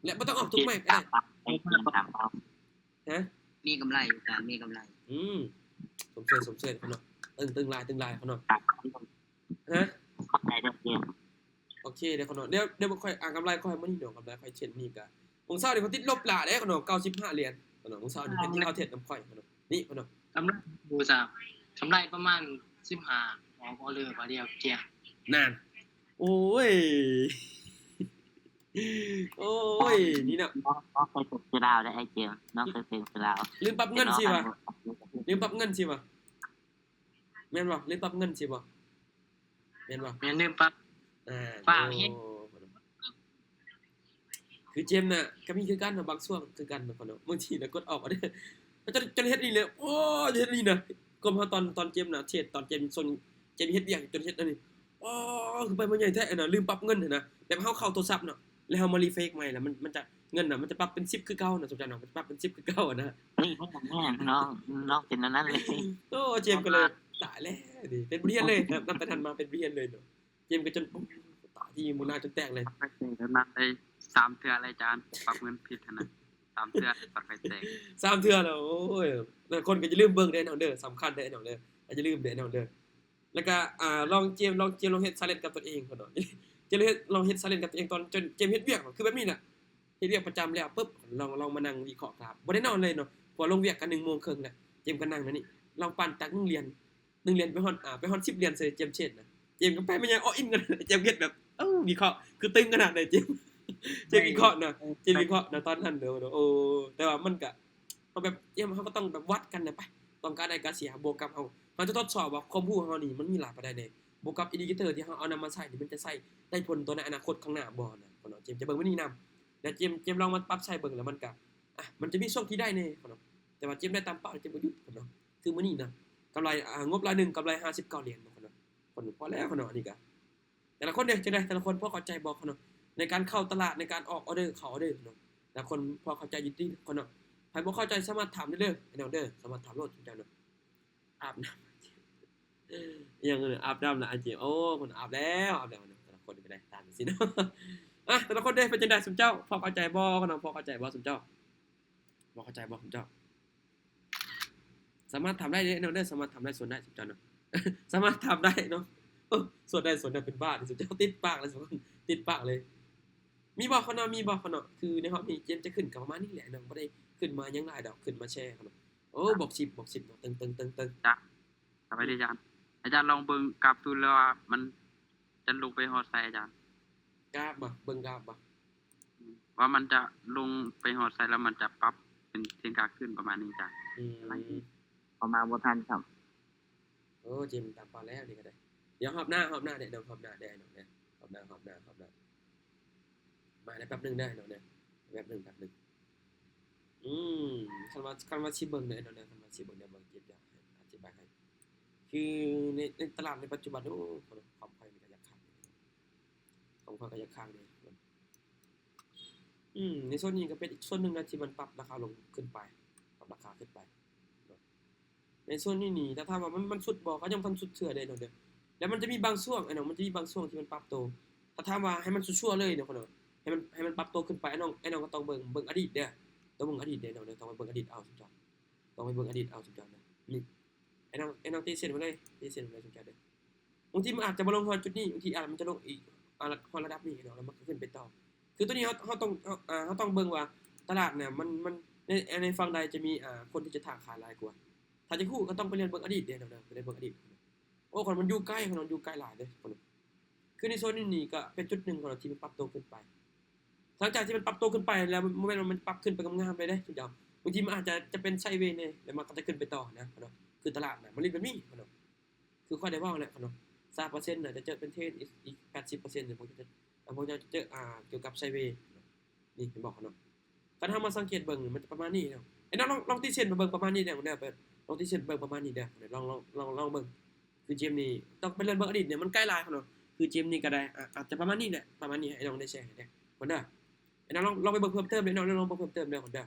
ແລະບໍ່ຕ້ອງອອກທຸກໄມ້ກະໄດ້ ຮະ ມີກຳໄລ ອາຈານ ມີກຳໄລ. ອືມ ຊົມເຊີຍ ຊົມເຊີຍເພິ່ນເນາະ ຕຶງ ຕຶງຫຼາຍ ຕຶງຫຼາຍເພິ່ນເນາະ. ຮະ ຂອບໃຈເດີ ໂອເຄເດີ ຂ້ານ້ອຍ. ດຽວ ດຽວຂ້ອຍ ອ່າ ກຳໄລຂ້ອຍມື້ນີ້ເນາະ ກຳໄລຂ້ອຍເທຣດນີ້ກະ ມື້ເຊົ້ານີ້ຂ້ອຍຕິດລົບຫຼາຍເດ້ ຂ້ານ້ອຍ ເກົ້າສິບຫ້າຫຼຽນ ຂ້ານ້ອຍ. ມື້ເຊົ້ານີ້ເປັນທີ່ເຮົາເທຣດນຳຂ້ອຍ ຂ້ານ້ອຍ ນີ້ ຂ້ານ້ອຍ. ກຳໄລ ກຳໄລປະມານສິບຫ້າ ອອກອໍເດີບາດດຽວເຈ້ຍ ນັ້ນ ໂອ້ຍ. ໂອ້ຍ ນີ້ເນາະ ນ້ອງ ນ້ອງເຄີຍເປັນຄືລາວເດ້ອ້າຍເຈມ ນ້ອງເຄີຍເປັນຄືລາວ ລືມປັບເງິນຊິຫວາ ລືມປັບເງິນຊິຫວາ ແມ່ນບໍ່? ລືມປັບເງິນຊິບໍ່? ແມ່ນບໍ່? ແມ່ນ ລືມປັບ ອ່າ ຟ້າວແຮງ ໂອ້ ຄືເຈມນະ ກໍມີຄືກັນເນາະ ບາງຊ່ວງຄືກັນເນາະ ບາງທີນະກົດອອກເອົາເດີ ຈົນ ຈົນເຮັດນີ້ເລີຍ ໂອ້ ເຮັດນີ້ນະ ກົມເຮົາຕອນ ຕອນເຈມນະ ເທດຕອນເຈມຊົນ ເຈມເຮັດວຽກຈົນເຮັດອັນນີ້ ອໍ ຄືໄປມາໃຫຍ່ແທ້ນະ ລືມປັບເງິນຫັ້ນນະ ແບບເຮົາເຂົ້າໂທລະສັບເນາະ ແລ້ວເຮົາມາຣີເຟຣຊໃໝ່ ແລ້ວມັນ ມັນຈະ ເງິນນະ ມັນຈະປັບເປັນສິບຄືເກົ່ານະ ສົມເຈົ້າເນາະ ມັນຈະປັບເປັນສິບຄືເກົ່ານະ ນີ້ ມັນຫຍັງນ້ອງ ນ້ອງເປັນອັນນັ້ນເລີຍ ໂອ້ ເຈມກໍເລີຍ ຕາຍແລ້ວນີ້ ເປັນບົດຮຽນເລີຍ ນັບແຕ່ນັ້ນມາເປັນບົດຮຽນເລີຍເນາະ ເຈມກໍຈົນ ໂອ້ ຕາທີ່ໝູນາຈົນແຕກເລີຍ ປັບໄຟແຕກນັ້ນໄດ້ສາມເທື່ອແລ້ວອາຈານ ປັບເງິນຜິດຫັ້ນນະ ສາມເທື່ອ ປັບໄຟແຕກ ສາມເທື່ອແລ້ວ ໂອ້ຍ ແລ້ວຄົນກໍຢ່າລືມເບິ່ງເດີນ້ອງເດີ ສຳຄັນເດີນ້ອງເດີ ຢ່າລືມເດີນ້ອງເດີ ແລ້ວກະ ອ່າ ລອງເຈມ ລອງເຈມ ລອງເຮັດຊາເລນກັບຕົນເອງພຸ້ນເນາະ ເຈມເຮັດ ລອງເຮັດຊາເລນກັບຕົວເອງຕອນເຈມ ເຈມເຮັດວຽກ ຄືແບບນີ້ແຫຼະ ເຮັດວຽກປະຈຳແລ້ວປຶບ ລອງ ລອງມານັ່ງວິເຄາະກາບ ບໍ່ໄດ້ນອນເລີຍເນາະ ເພາະວ່າລົງວຽກກໍໜຶ່ງໂມງເຄິ່ງແລ້ວ ເຈມກໍນັ່ງແນວນີ້ ລອງປັ່ນຈາກໜຶ່ງຫຼຽນ ໜຶ່ງຫຼຽນໄປຮອດ ອ່າ ໄປຮອດສິບຫຼຽນເຊີຍ ເຈມເຮັດນະ ເຈມກໍໄປມາຍັງ all in ກັນ ເຈມເຮັດແບບ ເອີ ວິເຄາະ ຄືຕຶງຂະໜາດໃດ ເຈມ ເຈມວິເຄາະນະ ເຈມວິເຄາະນະ ຕອນນັ້ນເດີ ໂອ້ ແຕ່ວ່າມັນກະ ເຮົາແບບ ເຮົາກໍຕ້ອງແບບວັດກັນນະ ໄປ ຕ້ອງການໄດ້ການເສຍ ບວກກັບເຮົາ ເຮົາຈະທົດສອບວ່າຄວາມຮູ້ເຮົານີ້ມັນມີຫຼາຍປານໃດແດ່ ບວກກັບອິນດິເຄເຕີທີ່ເຮົາເອົານຳມາໃຊ້ນີ້ ມັນຈະໃຊ້ໄດ້ຜົນຕໍ່ໃນອະນາຄົດຂ້າງໜ້າບໍ່ນະ ເນາະ ເຈມຈະເບິ່ງມື້ນີ້ນຳ ແລ້ວເຈມ ເຈມລອງມາປັບໃຊ້ເບິ່ງ ແລ້ວມັນກະ ອ່ະ ມັນຈະມີຊ່ວງທີ່ໄດ້ແດ່ ເນາະ ແຕ່ວ່າເຈມໄດ້ຕາມເປົ້າ ເຈມກໍຢຸດ ເນາະ ຄືມື້ນີ້ນະ ກຳໄລ ອ່າ ງົບລາຍໜຶ່ງ ກຳໄລຫ້າສິບເກົ້າຫຼຽນ ເນາະ ຄົນ ພໍແລ້ວ ເນາະ ອັນນີ້ກະ ແຕ່ລະຄົນເດ້ ຈັ່ງໃດ ແຕ່ລະຄົນພໍເຂົ້າໃຈບໍ່ ເນາະ ໃນການເຂົ້າຕະຫຼາດ ໃນການອອກອໍເດີ ເຂົ້າອໍເດີ ເນາະ ແຕ່ລະຄົນພໍເຂົ້າໃຈຢູ່ຕິ ເນາະ ໃຜບໍ່ເຂົ້າໃຈສາມາດຖາມໄດ້ເດີ ພີ່ນ້ອງເດີ ສາມາດຖາມໂລດ ເຈົ້າເນາະ ອາບນ້ຳ ອີຫຍັງ ອາບນ້ຳລະ ອາເຈມ ໂອ້ ເພິ່ນອາບແລ້ວ ອາບແລ້ວ ເນາະ ແຕ່ລະຄົນກໍໄດ້ ຕາມຈັ່ງຊີ້ເນາະ ອ່ະ ແຕ່ລະຄົນເດ້ ເປັນຈັ່ງໃດຊຸມເຈົ້າ ພໍເຂົ້າໃຈບໍ່ ເນາະ ພໍເຂົ້າໃຈບໍ່ຊຸມເຈົ້າ ບໍ່ເຂົ້າໃຈບໍ່ ເຈົ້າ ສາມາດຖາມໄດ້ເດ້ນ້ອງເດີ ສາມາດຖາມໄດ້ ສວນໄດ້ ເຈົ້າເນາະ ສາມາດຖາມໄດ້ເນາະ ໂອ້ ສວນໄດ້ ສວນໄດ້ ເປັນບ້າຕິ ເຈົ້າ ຕິດປາກເລີຍ ຕິດປາກເລີຍ ມີບໍ່ ເນາະ ມີບໍ່ ເນາະ ຄືໃນຮອບນີ້ເຈມຈະຂຶ້ນກໍປະມານນີ້ແຫຼະເນາະ ບໍ່ໄດ້ຂຶ້ນມາຫຍັງຫຼາຍດອກ ຂຶ້ນມາແຊເນາະ ໂອ້ ບວກສິບ ບວກສິບເນາະ ຕຶງໆໆໆ ຈ້ະ ສະບາຍດີອາຈານ ອາຈານລອງເບິ່ງກາບຕູນແລ້ວວ່າມັນຈະລົງໄປຮອດໃສອາຈານ ກາບບໍ່ ເບິ່ງກາບບໍ່ ອືມ ວ່າມັນຈະລົງໄປຮອດໃສ ແລ້ວມັນຈະປັບເປັນເທຣນຂາຂຶ້ນປະມານນີ້ຈ້ະ ອືມ ປະມານບໍ່ທັນຊ້ຳ ໂອ້ ເຈມຕາມເປົ້າແລ້ວນີ້ກໍໄດ້ ດຽວຮອບໜ້າ ຮອບໜ້າເດ້ນ້ອງ ຮອບໜ້າເດ້ນ້ອງເດ້ ຮອບໜ້າ ຮອບໜ້າ ຮອບໜ້າ ມາໄດ້ແປັບໜຶ່ງເດ້ນ້ອງເດ້ ແປັບໜຶ່ງ ແປັບໜຶ່ງ ອືມ ຄັນວ່າ ຄັນວ່າຊິເບິ່ງເດ້ນ້ອງເດ້ ຄັນວ່າຊິເບິ່ງເດ້ ເບິ່ງເຈມຈະອະທິບາຍໃຫ້ ຄືໃນ ໃນຕະຫຼາດໃນປັດຈຸບັນ ໂອ້ ຂອງຂ້ອຍນີ້ກໍຢາກຄັກ ຂອງຂ້ອຍກໍຢາກຄັກເດ້ ອືມ ໃນໂຊນນີ້ກໍເປັນອີກໂຊນໜຶ່ງນະທີ່ມັນປັບລາຄາລົງຂຶ້ນໄປ ປັບລາຄາຂຶ້ນໄປເນາະ ໃນໂຊນນີ້ນີ້ ຖ້າຖາມວ່າມັນ ມັນສຸດບໍ່ ກໍຍັງບໍ່ທັນສຸດເທື່ອເດ້ນ້ອງເດີ ແລ້ວມັນຈະມີບາງຊ່ວງ ອ້າຍນ້ອງ ມັນຈະມີບາງຊ່ວງທີ່ມັນປັບໂຕ ຖ້າຖາມວ່າໃຫ້ມັນຊົ່ວໆເລີຍເນາະ ໃຫ້ມັນ ໃຫ້ມັນປັບໂຕຂຶ້ນໄປ ອ້າຍນ້ອງ ອ້າຍນ້ອງກໍຕ້ອງເບິ່ງ ເບິ່ງອະດີດເດີ້ ຕ້ອງເບິ່ງອະດີດເດ້ນ້ອງເດີ ຕ້ອງໄປເບິ່ງອະດີດເອົາ ຊຸມເຈົ້າ ຕ້ອງໄປເບິ່ງອະດີດເອົາ ຊຸມເຈົ້າເດີ ນີ້ ອ້າຍນ້ອງ ອ້າຍນ້ອງຕີເສັ້ນໄວ້ເລີຍ ຕີເສັ້ນໄວ້ເລີຍ ຊຸມເຈົ້າເດີ ບາງທີມັນອາດຈະບໍ່ລົງຮອດຈຸດນີ້ ບາງທີອາດ ມັນຈະລົງອີກ ຮອດລະດັບນີ້ເນາະ ແລ້ວມັນກໍຂຶ້ນໄປຕໍ່ ຄືໂຕນີ້ເຮົາ ເຮົາຕ້ອງ ເຮົາ ເຮົາຕ້ອງເບິ່ງວ່າຕະຫຼາດນະ ມັນ ມັນ ໃນ ໃນຝັ່ງໃດຈະມີ ອ່າ ຄົນທີ່ຈະຖ້າຂາຍຫຼາຍກວ່າ ຖ້າຈະຮູ້ກໍຕ້ອງໄປລຽນເບິ່ງອະດີດເດ້ເນາະ ໄປລຽນເບິ່ງອະດີດ ໂອ້ ຄັນມັນຢູ່ໄກ ຄັນມັນຢູ່ໄກຫຼາຍເດ້ ທຸກຄົນ ຄືໃນໂຊນນີ້ນີ້ກໍເປັນຈຸດໜຶ່ງຂອງທີ່ມັນປັບໂຕຂຶ້ນໄປ ຫຼັງຈາກທີ່ມັນປັບໂຕຂຶ້ນໄປແລ້ວ ມັນບໍ່ແມ່ນວ່າມັນປັບຂຶ້ນໄປງາມໆເລີຍເດ້ ທຸກຢ່າງ ບາງທີມັນອາດຈະ ຈະເປັນໄຊເວເລີຍ ແລ້ວມັນກໍຈະຂຶ້ນໄປຕໍ່ນະ ຄືຕະຫຼາດນະ ມັນຫຼິ້ນແບບນີ້ ຄືຂ້ອຍໄດ້ເວົ້າແຫຼະ ຊາວເປີເຊັນນະ ຈະເຈີເປັນເທຣນ ອີກ ອີກແປດສິບເປີເຊັນ ພວກເຈົ້າ ພວກເຈົ້າຈະເຈີ ອ່າ ກ່ຽວກັບໄຊເວ ນີ້ເຫັນບໍ່ເນາະ ຄັນເຮົາມາສັງເກດເບິ່ງ ມັນຈະປະມານນີ້ເນາະ ເອີ ລອງ ລອງຕີເສັ້ນມາເບິ່ງປະມານນີ້ເດີ ເດີ ລອງຕີເສັ້ນເບິ່ງປະມານນີ້ເດີ ລອງ ລອງ ລອງ ລອງເບິ່ງ ຄືເກມນີ້ຕ້ອງໄປເລື່ອນເບິ່ງອະດີດນີ້ ມັນໃກ້ຫຼາຍເນາະ ຄືເກມນີ້ກໍໄດ້ ອາ ອາດຈະປະມານນີ້ແຫຼະ ປະມານນີ້ ໃຫ້ນ້ອງໄດ້ແຊໃຫ້ແດ່ ຄົນເດີ ໃຫ້ນ້ອງລອງ ລອງໄປເບິ່ງເພີ່ມເຕີມເດີ ນ້ອງລອງເບິ່ງເພີ່ມເຕີມເດີ ຄົນເດີ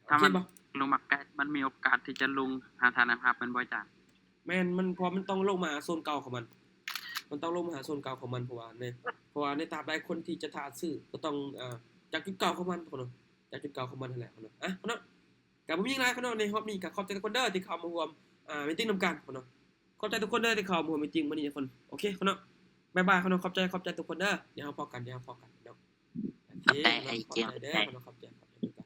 ຖ້າມັນລົງມາໃກ້ ມັນມີໂອກາດທີ່ຈະລົງຫາຖານະພາບແມ່ນບໍ່ອາຈານ? ແມ່ນ ມັນ ເພາະມັນຕ້ອງລົງມາຫາໂຊນເກົ່າຂອງມັນ ມັນຕ້ອງລົງມາຫາໂຊນເກົ່າຂອງມັນ ເພາະວ່າໃນ ເພາະວ່າໃນຕາບໃດຄົນທີ່ຈະຖ້າຊື້ກໍຕ້ອງ ເອີ ຈາກຈຸດເກົ່າຂອງມັນ ເນາະ ຈາກຈຸດເກົ່າຂອງມັນຫັ້ນແຫຼະ ເນາະ ອ່ະ ເນາະ ກໍບໍ່ມີຫຍັງຫຼາຍ ເນາະ ໃນຮອບນີ້ກໍຂອບໃຈທຸກຄົນເດີທີ່ເຂົ້າມາຮ່ວມ ອ່າ ມີດຕິງນຳກັນ ເນາະ ຂອບໃຈທຸກຄົນເດີທີ່ເຂົ້າມາຮ່ວມມີດຕິງມື້ນີ້ ທຸກຄົນ ໂອເຄ ເນາະ ບາຍບາຍ ເນາະ ຂອບໃຈ ຂອບໃຈທຸກຄົນເດີ ດຽວເຮົາພໍ້ກັນ ດຽວເຮົາພໍ້ກັນ ເນາະ ໂອເຄ ຂອບໃຈ ເນາະ ອ້າຍເຈມ ຂອບໃຈເດີ ເນາະ ຂອບໃຈ